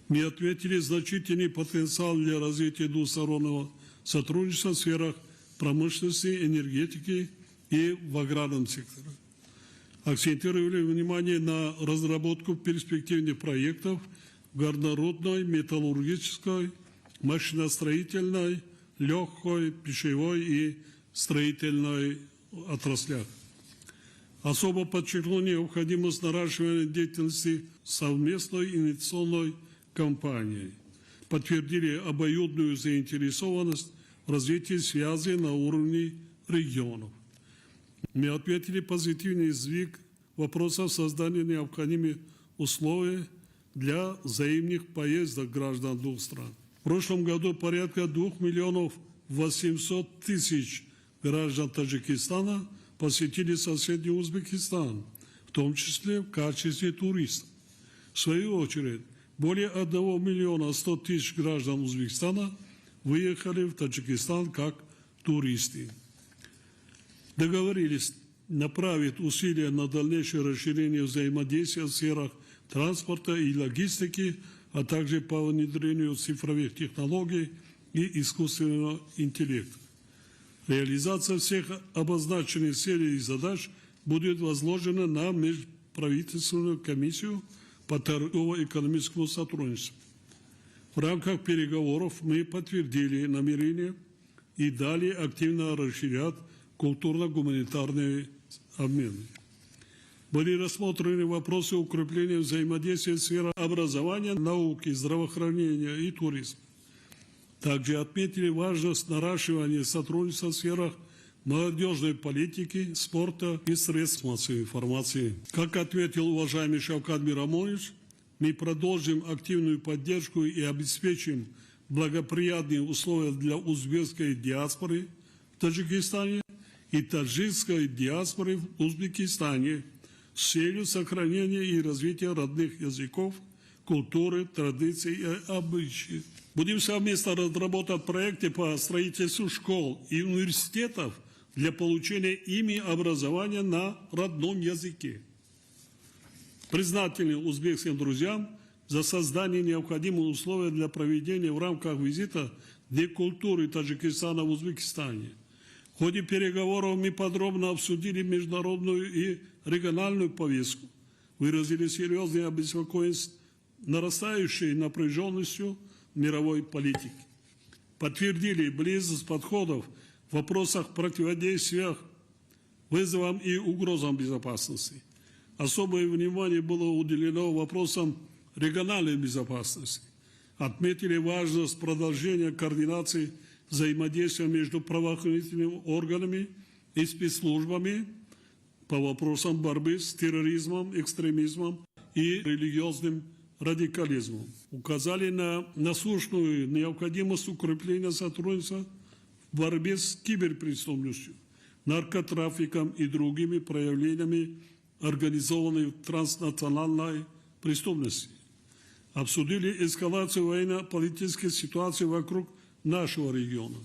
Мы отметили значительный потенциал для развития двустороннего сотрудничества в сферах промышленности, энергетики и в аграрном секторе. Акцентировали внимание на разработку перспективных проектов в горнорудной, металлургической, машиностроительной, легкой, пищевой и строительной отраслях. Особо подчеркну необходимость наращивания деятельности совместной инвестиционной компании. Подтвердили обоюдную заинтересованность в развитии связи на уровне регионов. Мы отметили позитивный сдвиг вопроса создания необходимых условий для взаимных поездок граждан двух стран. В прошлом году порядка 2 800 000 граждан Таджикистана посетили соседний Узбекистан, в том числе в качестве туристов. В свою очередь, более 1 100 000 граждан Узбекистана выехали в Таджикистан как туристы. Договорились направить усилия на дальнейшее расширение взаимодействия в сферах транспорта и логистики, а также по внедрению цифровых технологий и искусственного интеллекта. Реализация всех обозначенных целей и задач будет возложена на межправительственную комиссию по торгово-экономическому сотрудничеству. В рамках переговоров мы подтвердили намерение и далее активно расширять культурно-гуманитарные обмены. Были рассмотрены вопросы укрепления взаимодействия в сферах образования, науки, здравоохранения и туризма. Также отметили важность наращивания сотрудничества в сферах молодежной политики, спорта и средств массовой информации. Как отметил уважаемый Шавкат Миромонович, мы продолжим активную поддержку и обеспечим благоприятные условия для узбекской диаспоры в Таджикистане и таджикской диаспоры в Узбекистане с целью сохранения и развития родных языков, культуры, традиций и обычаев. Будем совместно разработать проекты по строительству школ и университетов для получения ими образования на родном языке. Признательны узбекским друзьям за создание необходимых условий для проведения в рамках визита Дней культуры Таджикистана в Узбекистане. В ходе переговоров мы подробно обсудили международную и региональную повестку, выразили серьезную обеспокоенность нарастающей напряженностью мировой политики. Подтвердили близость подходов в вопросах противодействия вызовам и угрозам безопасности. Особое внимание было уделено вопросам региональной безопасности. Отметили важность продолжения координации взаимодействия между правоохранительными органами и спецслужбами по вопросам борьбы с терроризмом, экстремизмом и религиозным радикализмом. Указали на насущную необходимость укрепления сотрудничества в борьбе с киберпреступностью, наркотрафиком и другими проявлениями организованной транснациональной преступности. Обсудили эскалацию военно-политической ситуации вокруг нашего региона.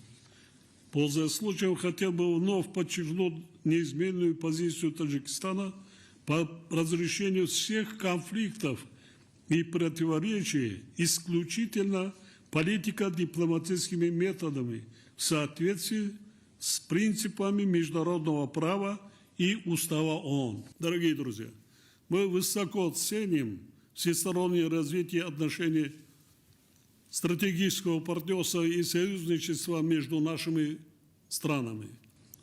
Пользуясь случаем, хотел бы вновь подчеркнуть неизменную позицию Таджикистана по разрешению всех конфликтов и противоречий исключительно политико-дипломатическими методами в соответствии с принципами международного права и Устава ООН. Дорогие друзья, мы высоко ценим всестороннее развитие отношений стратегического партнерства и союзничества между нашими странами.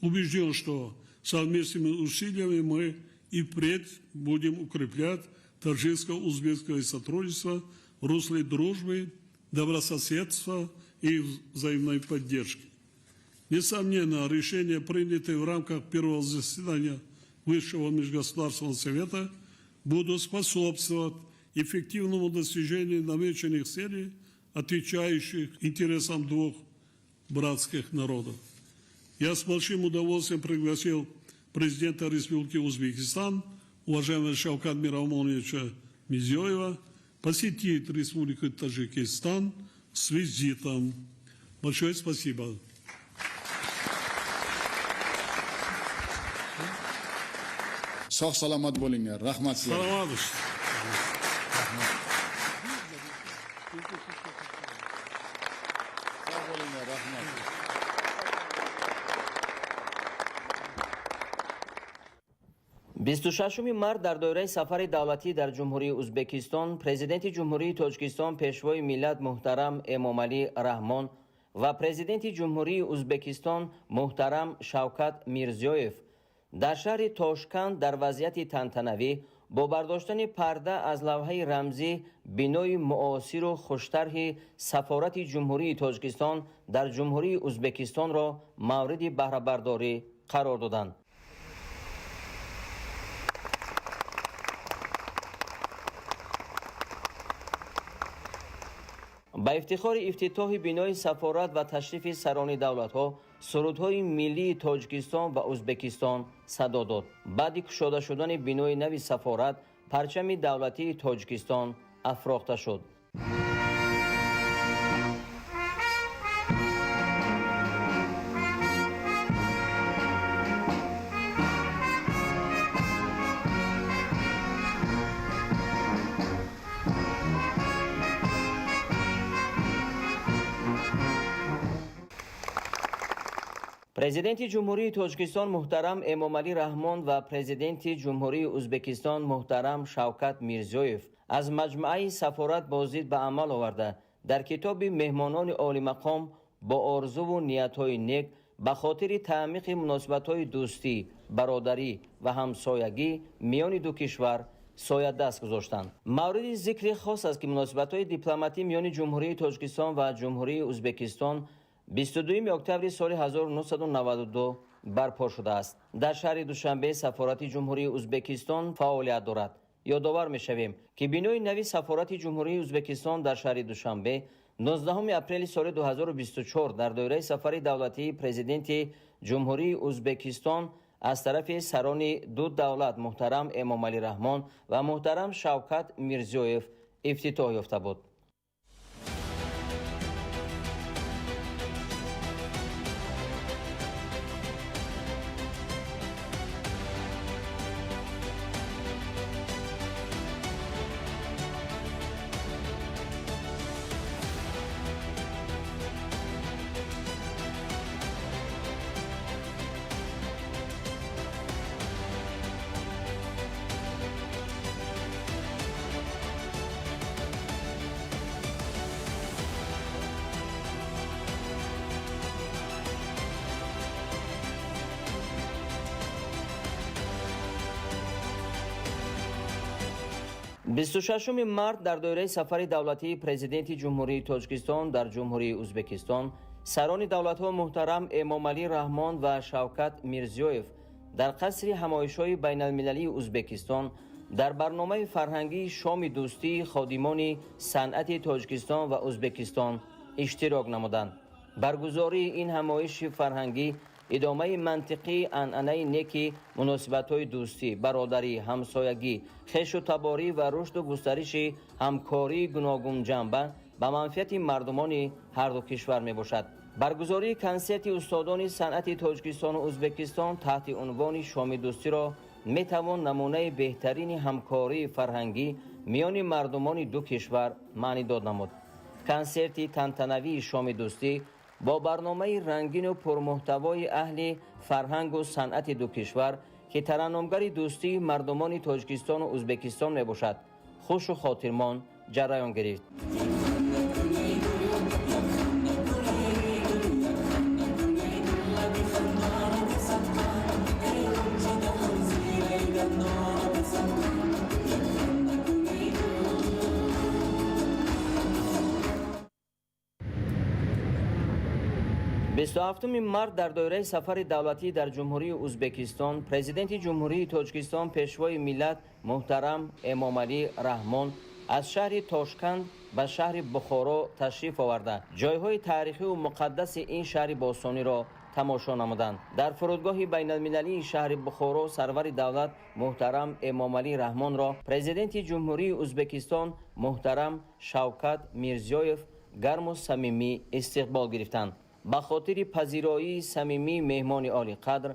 Убежден, что совместными усилиями мы и впредь будем укреплять таджикско-узбекское сотрудничество в русле дружбы, добрососедства и взаимной поддержки. Несомненно, решения, принятые в рамках первого заседания Высшего межгосударственного совета, будут способствовать эффективному достижению намеченных целей, отвечающих интересам двух братских народов. Я с большим удовольствием пригласил президента Республики Узбекистан, уважаемого Шавката Миромоновича Мирзиёева, посетить Республику Таджикистан с визитом. Большое спасибо. Sog' salomat bo'linglar, rahmat sizlarga. Salomat. Sog' bo'linglar, rahmat. 26 март дар доираи сафари давлатӣ дар Ҷумҳурии Узбекистон Президенти Ҷумҳурии Тоҷикистон Пешвои миллат муҳтарам Эмомалӣ Раҳмон ва Президенти Ҷумҳурии Узбекистон муҳтарам Шавкат Мирзиёев дар шаҳри Тошканд дар вазъияти тантанавӣ бо бардоштани парда аз лавҳаи рамзӣ бинои муосиру хуштарҳи Сафорати Ҷумҳурии Тоҷикистон дар Ҷумҳурии Узбекистонро мавриди баҳрабардорӣ қарор доданд. Ба ифтихори ифтитоҳи бинои сафорат ва ташрифи сарони давлатҳо сурудҳои миллии Тоҷикистон ва Узбекистон садо дод. Баъди кушода шудани бинои нави сафорат парчами давлатии Тоҷикистон афрохта шуд. Президенти Ҷумҳурии Тоҷикистон муҳтарам Эмомалӣ Раҳмон ва Президенти Ҷумҳурии Узбекистон муҳтарам Шавкат Мирзиёев аз маҷмӯаи сафорат боздид ба амал оварда, дар китоби меҳмонони олимақом бо орзуву ниятҳои нек ба хотири таъмиқи муносибатҳои дӯстӣ, бародарӣ ва ҳамсоягӣ миёни ду кишвар соядаст гузоштанд. Мавриди зикри хос аст, ки муносибатҳои дипломатӣ миёни Ҷумҳурии Тоҷикистон ва Ҷумҳурии Узбекистон 22 октябри соли 1992 барпо шудааст. Дар шаҳри Душанбе Сафорати Ҷумҳурии Узбекистон фаъолият дорад. Ёдовар мешавем, ки бинои нави Сафорати Ҷумҳурии Узбекистон дар шаҳри Душанбе 19 апрели соли 2024 дар доираи сафари давлатии Президенти Ҷумҳурии Узбекистон аз тарафи сарони ду давлат муҳтарам Эмомалӣ Раҳмон ва муҳтарам Шавкат Мирзиёев ифтитоҳ ёфта буд. 26 март дар доираи сафари давлатии Президенти Ҷумҳурии Тоҷикистон дар Ҷумҳурии Ӯзбекистон сарони давлатҳо муҳтарам Эмомалӣ Раҳмон ва Шавкат Мирзиёев дар қасри ҳамоишҳои байналмилалии Ӯзбекистон дар барномаи фарҳангии шоми дӯстии ходимони санъати Тоҷикистон ва Ӯзбекистон иштирок намуданд. Баргузории ин ҳамоиши фарҳангӣ идомаи мантиқии анъанаи неки муносибатҳои дӯстӣ, бародарӣ, ҳамсоягӣ, хешу таборӣ ва рушду густариши ҳамкории гуногунҷанба ба манфиати мардумони ҳарду кишвар мебошад. Баргузории консерти устодони санъати Тоҷикистону Ӯзбекистон таҳти унвони шоми дӯстиро метавон намунаи беҳтарини ҳамкории фарҳангӣ миёни мардумони ду кишвар маънидод намуд. Консерти тантанавии шоми дӯстӣ бо барномаи рангину пурмуҳтавои аҳли фарҳангу санъати ду кишвар, ки тараннумгари дӯстии мардумони Тоҷикистону Ӯзбекистон мебошад, хушу хотирмон ҷараён гирифт. Бисту ҳафтуми март дар доираи сафари давлатӣ дар Ҷумҳурии Ӯзбекистон Президенти Ҷумҳурии Тоҷикистон Пешвои миллат муҳтарам Эмомалӣ Раҳмон аз шаҳри Тошканд ба шаҳри Бухоро ташриф оварда, ҷойҳои таърихию муқаддаси ин шаҳри бостониро тамошо намуданд. Дар фурудгоҳи байналмилалии шаҳри Бухоро сарвари давлат муҳтарам Эмомалӣ Раҳмонро Президенти Ҷумҳурии Ӯзбекистон муҳтарам Шавкат Мирзиёев гарму самимӣ истиқбол гирифтанд. Ба хотири пазироии самимии меҳмони олиқадр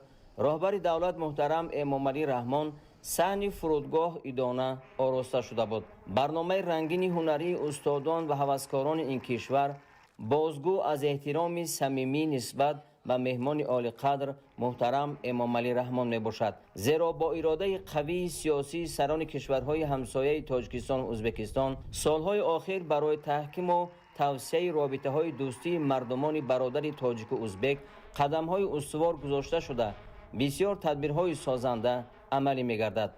роҳбари давлат муҳтарам Эмомалӣ Раҳмон саҳни фурудгоҳ идона ороста шуда буд. Барномаи рангини ҳунарии устодон ва ҳаваскорони ин кишвар бозгӯ аз эҳтироми самимӣ нисбат ба меҳмони олиқадр муҳтарам Эмомалӣ Раҳмон мебошад. Зеро бо иродаи қавии сиёсии сарони кишварҳои ҳамсояи Тоҷикистону Ӯзбекистон солҳои охир барои таҳкиму тавсияи робитаҳои дӯстии мардумони бародари тоҷику ӯзбек қадамҳои устувор гузошта шуда, бисёр тадбирҳои созанда амалӣ мегардад.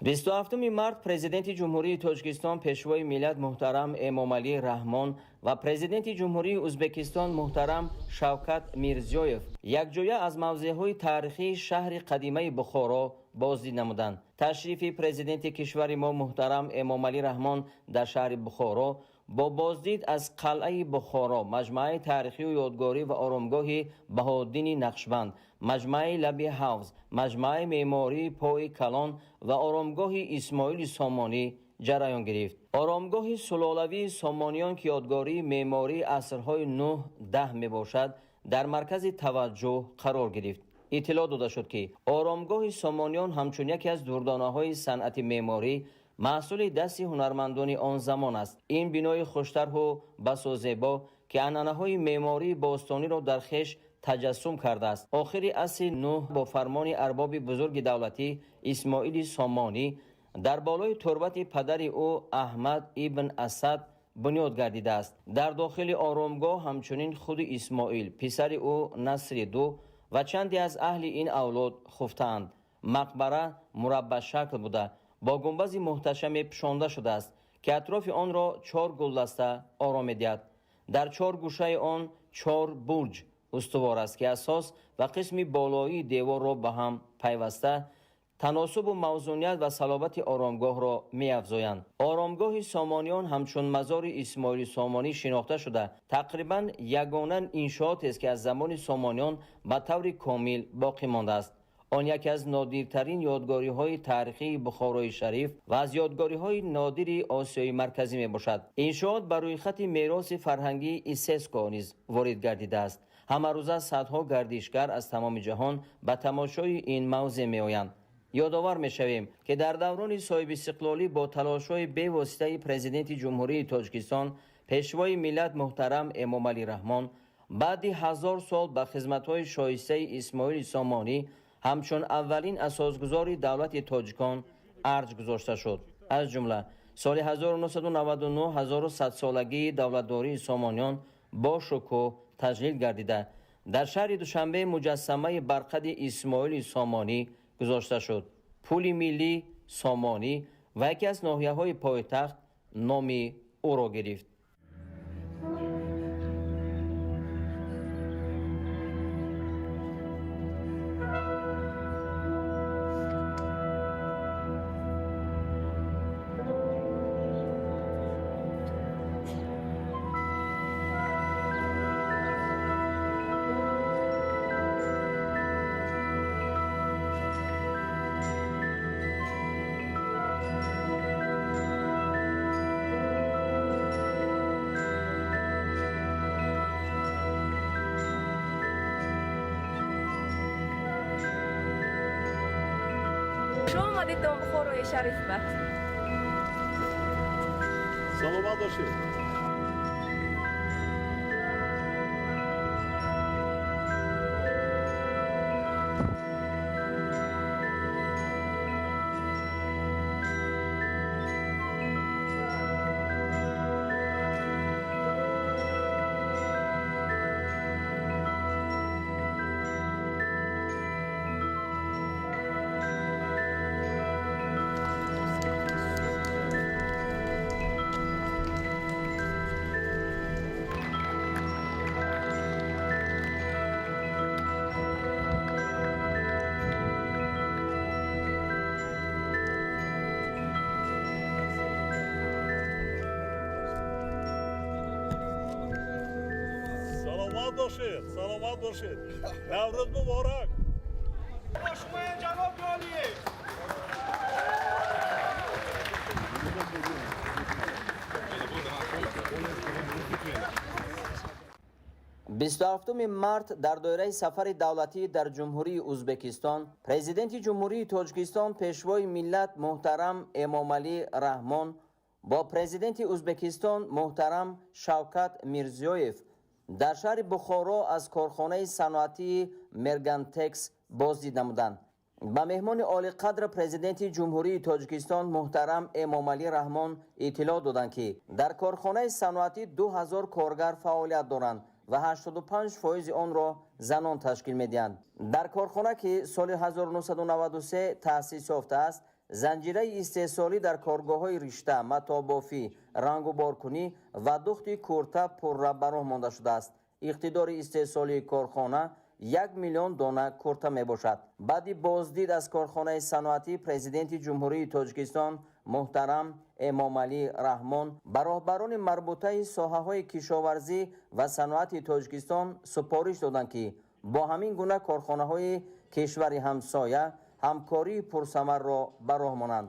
27 март Президенти Ҷумҳурии Тоҷикистон, Пешвои миллат муҳтарам Эмомалӣ Раҳмон ва Президенти Ҷумҳурии Узбекистон муҳтарам Шавкат Мирзиёев якҷоя аз мавзеъҳои таърихии шаҳри қадимаи Бухоро боздид намуданд. Ташрифи Президенти кишвари мо муҳтарам Эмомалӣ Раҳмон дар шаҳри Бухоро бо боздид аз қалъаи Бухоро, маҷмӯаи таърихию ёдгорӣ ва оромгоҳи Баҳоуддини Нақшбанд, маҷмӯаи лаби ҳавз, маҷмӯаи меъмории Пои Калон ва оромгоҳи Исмоили Сомонӣ ҷараён гирифт. Оромгоҳи сулолавии Сомониён, ки ёдгории меъмории асрҳои 9-10 мебошад, дар маркази таваҷҷӯҳ қарор гирифт. Иттилоъ дода шуд, ки оромгоҳи Сомониён ҳамчун яке аз дурдонаҳои санъати меъморӣ маҳсули дасти ҳунармандони он замон аст. Ин бинои хуштарҳу басо зебо, ки анъанаҳои меъмории бостониро дар хеш таҷассум кардааст, охири асри 9 бо фармони арбоби бузурги давлатӣ Исмоили Сомонӣ дар болои турбати падари ӯ Аҳмад ибн Асад бунёд гардидааст. Дар дохили оромгоҳ ҳамчунин худи Исмоил, писари ӯ Насри Ду ва чанде аз аҳли ин авлод хуфтаанд. Мақбара мураббашакл буда, бо гунбази муҳташаме пӯшонда шудааст, ки атрофи онро 4 гулдаста оро медиҳад. Дар 4 гӯшаи он 4 бурҷ устувор аст, ки асос ва қисми болоии деворро ба ҳам пайваста таносубу мавзуният ва салобати оромгоҳро меафзоянд. Оромгоҳи Сомониён ҳамчун мазори Исмоили Сомонӣ шинохта шуда, тақрибан ягона иншоотест, ки аз замони Сомониён ба таври комил боқӣ мондааст. Он яке аз нодиртарин ёдгориҳои таърихии Бухорои Шариф ва аз ёдгориҳои нодири Осиёи Марказӣ мебошад. Иншоот ба рӯйхати мероси фарҳангии ЮНЕСКО низ ворид гардидааст. Ҳамарӯза садҳо гардишгар аз тамоми ҷаҳон ба тамошои ин мавзеъ меоянд. Ёдовар мешавем, ки дар даврони соҳибистиқлолӣ бо талошҳои бевоситаи Президенти Ҷумҳурии Тоҷикистон, Пешвои миллат муҳтарам Эмомалӣ Раҳмон баъди 1000 сол ба хизматҳои шоистаи Исмоили Сомонӣ ҳамчун аввалин асосгузори давлати тоҷикон арҷ гузошта шуд. Аз ҷумла соли 1999 1100-солагии давлатдории Сомониён бо шукӯҳ таҷлил гардида, дар шаҳри Душанбе муҷассамаи барқади Исмоили Сомонӣ гузошта шуд. Пули миллӣ Сомонӣ ва яке аз ноҳияҳои пойтахт номи ӯро гирифт. Омадитон Бухорои Шариф ба. Саломат бошед. Бошед, саломат бошед. Наврӯз муборак. Ҷаноби олӣ. 27 март дар доираи сафари давлатӣ дар Ҷумҳурии Узбекистон Президенти Ҷумҳурии Тоҷикистон, Пешвои миллат муҳтарам Эмомалӣ Раҳмон бо Президенти Узбекистон муҳтарам Шавкат Мирзиёев дар шаҳри Бухоро аз корхонаи саноатии Мергантекс боздид намуданд. Ба меҳмони олиқадр Президенти Ҷумҳурии Тоҷикистон муҳтарам Эмомалӣ Раҳмон иттилоъ доданд, ки дар корхонаи саноатӣ 2000 коргар фаъолият доранд ва 85% онро занон ташкил медиҳанд. Дар корхона, ки соли 1993 таъсис ёфтааст, Занҷираи истеҳсолӣ дар коргоҳҳои ришта, матобофӣ, рангуборкунӣ ва духти курта пурра ба роҳ монда шудааст. Иқтидори истеҳсолии корхона 1 миллион дона курта мебошад. Баъди боздид аз корхонаи саноатӣ Президенти Ҷумҳурии Тоҷикистон муҳтарам Эмомалӣ Раҳмон ба роҳбарони марбутаи соҳаҳои кишоварзӣ ва саноати Тоҷикистон супориш доданд, ки бо ҳамин гуна корхонаҳои кишвари ҳамсоя ҳамкории пурсамарро ба роҳ монанд.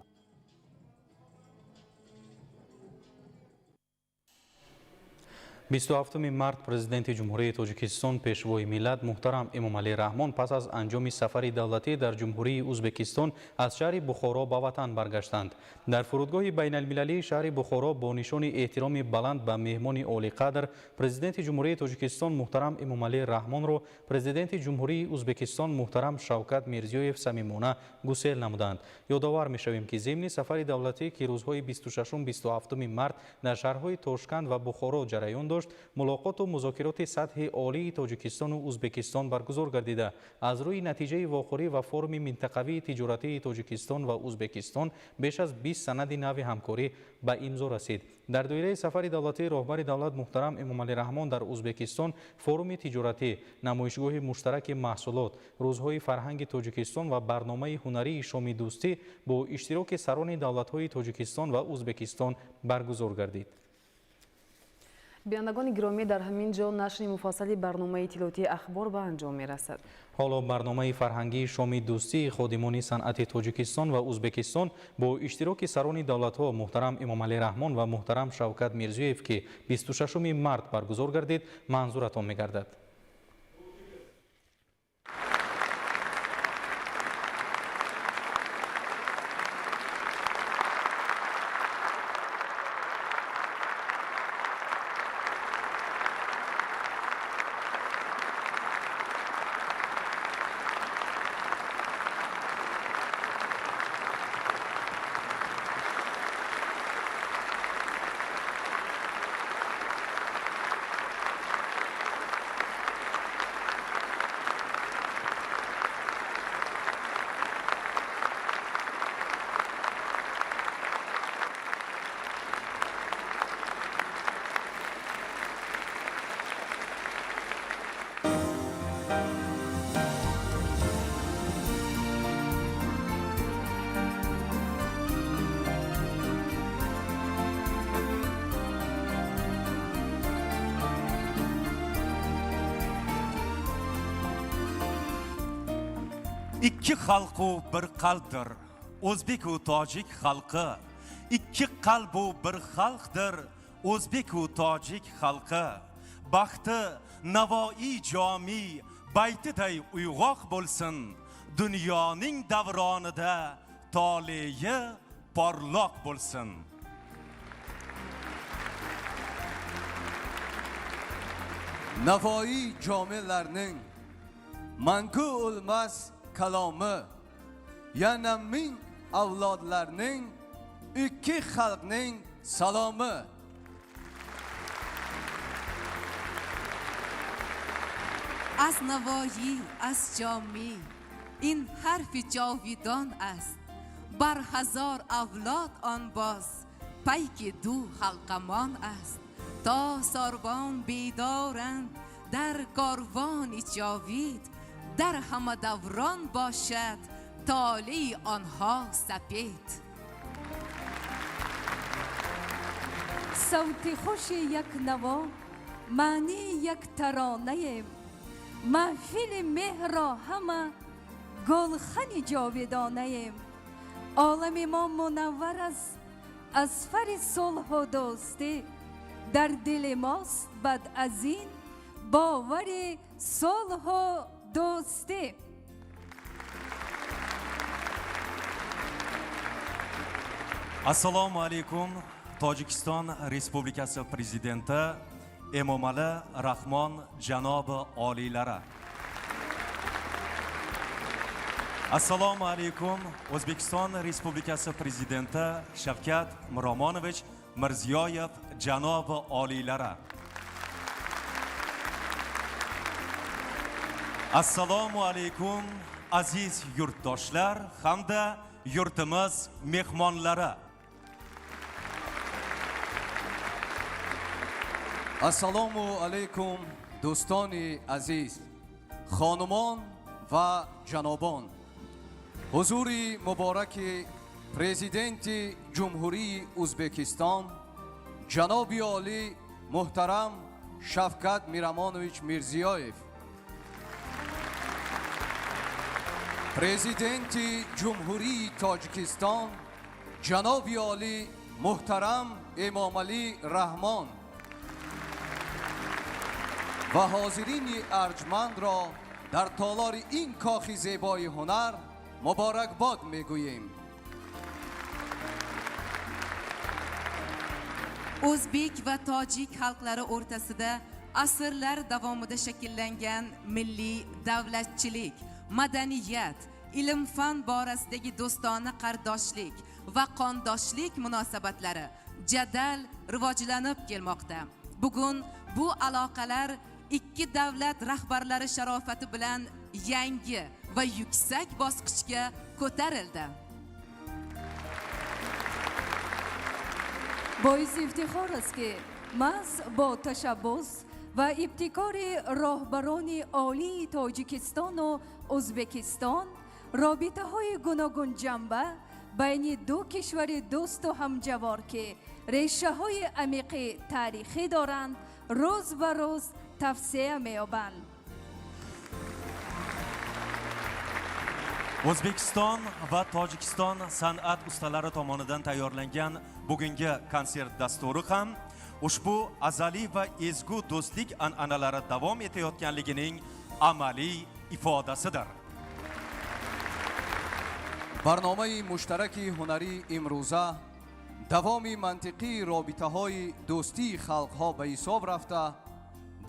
27 март Президенти Ҷумҳурии Тоҷикистон Пешвои миллат муҳтарам Эмомалӣ Раҳмон пас аз анҷоми сафари давлатӣ дар Ҷумҳурии Узбекистон аз шаҳри Бухоро ба ватан баргаштанд. Дар фурудгоҳи байналмилалии шаҳри Бухоро бо нишони эҳтироми баланд ба меҳмони олиқадр Президенти Ҷумҳурии Тоҷикистон муҳтарам Эмомалӣ Раҳмонро Президенти Ҷумҳурии Узбекистон муҳтарам Шавкат Мирзиёев самимона гусел намуданд. Ёдовар мешавем, ки зимни сафари давлатӣ, ки рӯзҳои 26-27 март дар шаҳрҳои Тошканд ва Бухоро ҷараён дошт, мулоқоту музокироти сатҳи олии Тоҷикистону Узбекистон баргузор гардида, аз рӯи натиҷаи вохӯрӣ ва форуми минтақавии тиҷоратии Тоҷикистон ва Узбекистон беш аз 20 санади нави ҳамкорӣ ба имзо расид. Дар доираи сафари давлатии роҳбари давлат муҳтарам Эмомалӣ Раҳмон дар Узбекистон форуми тиҷоратӣ, намоишгоҳи муштараки маҳсулот, рӯзҳои фарҳанги Тоҷикистон ва барномаи ҳунарии шоми дӯстӣ бо иштироки сарони давлатҳои Тоҷикистон ва Узбекистон баргузор гардид. Бинандагони гиромӣ, дар ҳамин ҷо нашри муфассали барномаи иттилоотии Ахбор ба анҷом мерасад. Ҳоло барномаи фарҳангии шоми дӯстии ходимони санъати Тоҷикистон ва Узбекистон бо иштироки сарони давлатҳо муҳтарам Эмомалӣ Раҳмон ва муҳтарам Шавкат Мирзиёев, ки 26 март баргузор гардид, манзуратон мегардад. Ikki xalqu bir qalbdir, o'zbek u tojik xalqi. Ikki qalbu bir xalqdir, o'zbek u tojik xalqi. Baxti Navoiy jomi baytiday uyg'oq bo'lsin, dunyoning davronida toleyi porloq bo'lsin. Navoiy jomilarning mangu o'lmas kalomi, yana ming avlodlarning, ikki xalqning salomi. Аз Навоӣ, аз Ҷомӣ ин ҳарфи ҷовидон аст, бар ҳазор авлод он боз пайки ду халқамон аст. То сорбон бедоранд дар корвони ҷовид, дар ҳама даврон бошад толеи онҳо сапед. Савти хуши як наво, маънии як таронаем, маҳфили меҳрро ҳама гулхани ҷовидонаем. Олами мо мунаввар аст аз фари сулҳу дӯстӣ, дар дили мост бад аз ин бовари сулҳу дӯстӣ. Assalomu alaykum, Tojikiston Respublikasi Prezidenti Emomali Rahmon janobi oliylari. Assalomu alaykum, O'zbekiston Respublikasi Prezidenti Shavkat Miromonovich Mirziyoyev janobi oliylari. Assalomu alaykum, aziz yurtdoshlar hamda yurtimiz mehmonlari. Assalomu alaykum do'stoni aziz, xonumon va janobon. Huzuri muboraki Prezidenti Ҷумҳурии Ӯзбекистон ҷаноби олӣ муҳтарам Шавкат Миромонович Мирзиёев, Президенти Ҷумҳурии Тоҷикистон ҷаноби олӣ муҳтарам Эмомалӣ Раҳмон ва ҳозирини арҷмандро дар толори ин кохи зебои ҳунар муборакбод мегӯем. O'zbek va tojik xalqlari o'rtasida asrlar davomida shakllangan milliy davlatchilik, madaniyat, ilm-fan borasidagi do'stona qardoshlik va qondoshlik munosabatlari jadal rivojlanib kelmoqda. Bugun bu aloqalar ikki davlat rahbarlari sharofati bilan yangi va yuksak bosqichga ko'tarildi. Боиси ифтихор аст, ки маҳз бо ташаббус ва ибтикори роҳбарони олии Тоҷикистону Ӯзбекистон робитаҳои гуногунҷанба байни ду кишвари дӯсту ҳамҷавор, ки решаҳои амиқи таърихӣ доранд, рӯз ба рӯз тавсеа меёбанд. O'zbekiston va Tojikiston san'at ustalari tomonidan tayyorlangan bugungi konsert dasturi ham ushbu azaliy va ezgu do'stlik an'analari davom etayotganligining amaliy ifodasidir. Барномаи муштараки ҳунарии имрӯза давоми мантиқии робитаҳои дӯстии халқҳо ба ҳисоб рафта,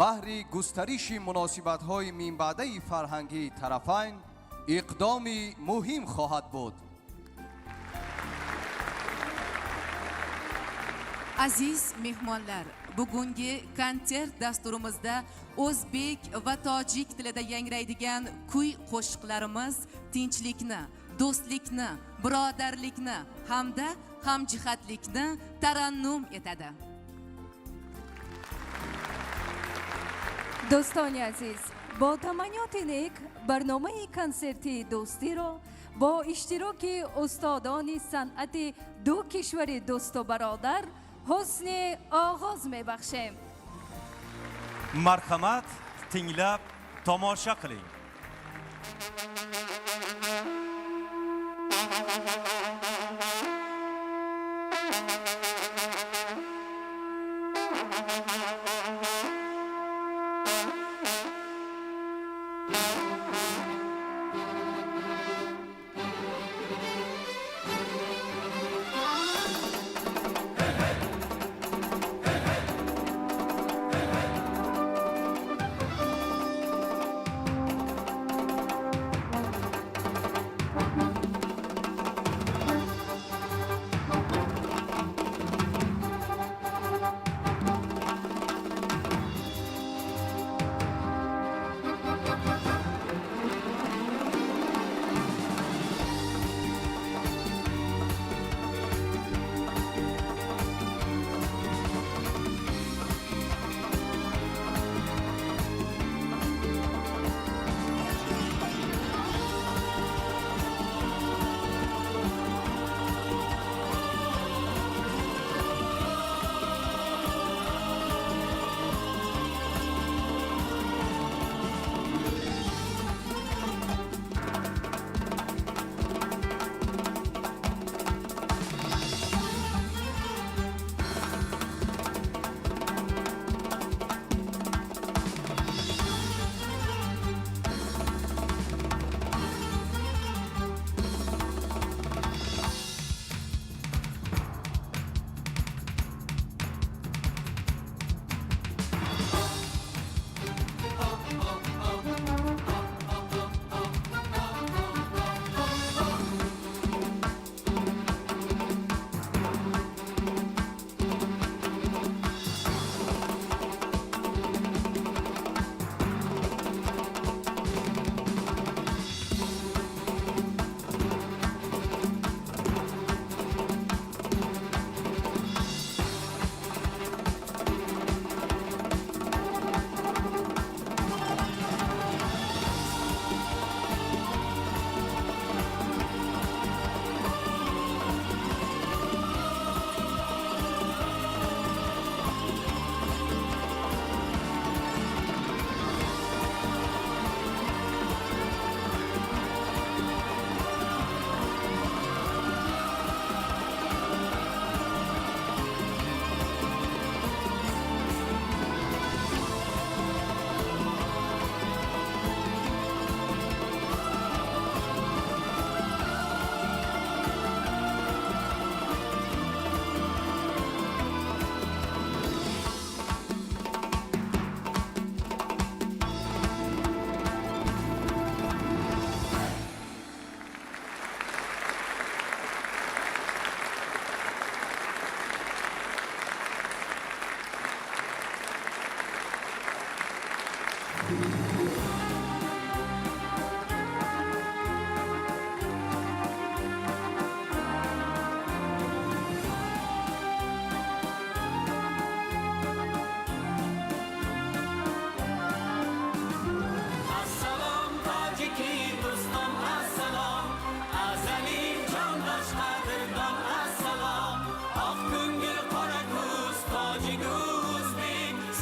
баҳри густариши муносибатҳои минбаъдаи фарҳангии тарафайн иқдоми муҳим хоҳад буд. Aziz mehmonlar, bugungi konsert dasturimizda o'zbek va tojik tilida yangraydigan kuy qo'shiqlarimiz tinchlikni, do'stlikni, birodarlikni hamda hamjihatlikni tarannum etadi. Дӯстони азиз, бо таманниёти нек барномаи консертии дӯстиро бо иштироки устодони санъати ду кишвари дӯсту бародар ҳусни оғоз мебахшем. Marhamat, tinglab tomosha qiling.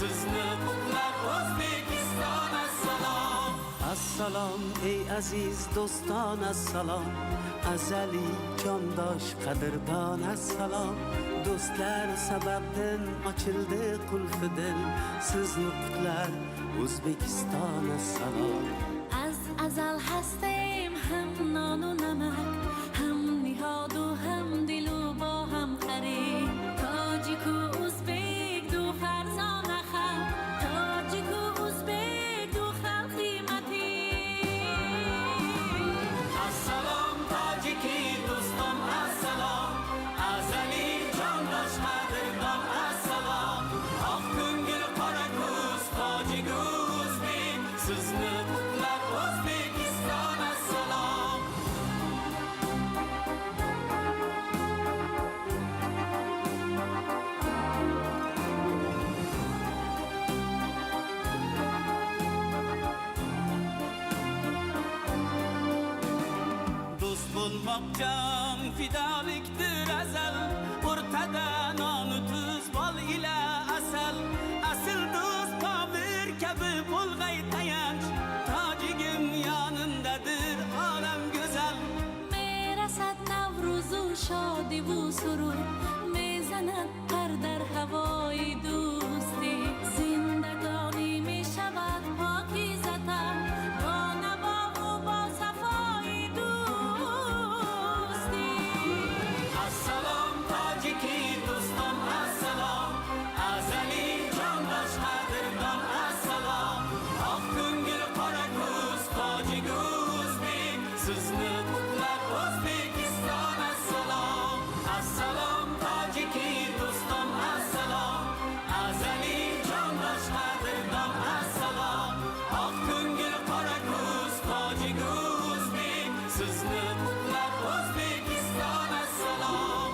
Sizni qutlar O'zbekiston, assalom. Assalom ey aziz do'ston, assalom. Azaliy jondosh qadrdon, assalom. Do'stlar sababdan ochildi qulfi dil. Sizni qutlar O'zbekiston, assalom. Az azal hastем ham nonu namak, ham nihodu ham dilu bo ham qarib. Tojiku o'zbek du farzona xalq, tojiku o'zbek du xalqi matin. Assalom tojiki do'stim, assalom. Azaliy jondosh qadrdon, assalom. Oq ko'ngil qora ko'z tojik o'zbek, sizni qutlar O'zbekiston, assalom. Do'st bo'lmoq jon fidolikdir azal, o'rtada nonu tuz bol ila asal. Asl do'st Pomir kabi bo'lg'ay tayanch, tojigim yonimdadir olam go'zal. Мерасад Наврӯзу шодиву сурур, мезанад пар дар ҳавои дӯстӣ. Зиндагонӣ мешавад покизатар бо навову бо сафои дӯстӣ. Assalom tojiki do'stim, assalom. Azaliy jondosh qadrdon, assalom. Oq ko'ngil qora ko'z tojik o'zbek, sizni qutlar O'zbekiston, assalom. Assalom tojiki do'stim, assalom. Azaliy jondosh qadrdon, assalom. Oq ko'ngil qora ko'z tojik o'zbek, sizni qutlar O'zbekiston, assalom.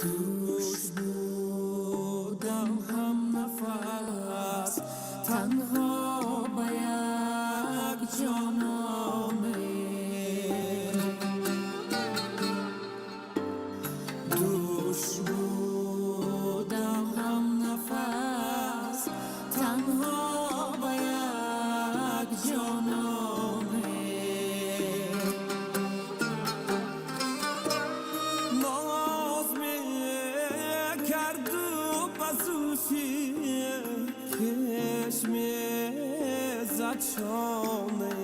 Дӯст будам ҳам нафас, танҳо ба як ҷонона. Дӯст будам ҳам нафас, танҳо ба як ҷонона. Ноз мекарду ба зулфи хеш мезад шоне.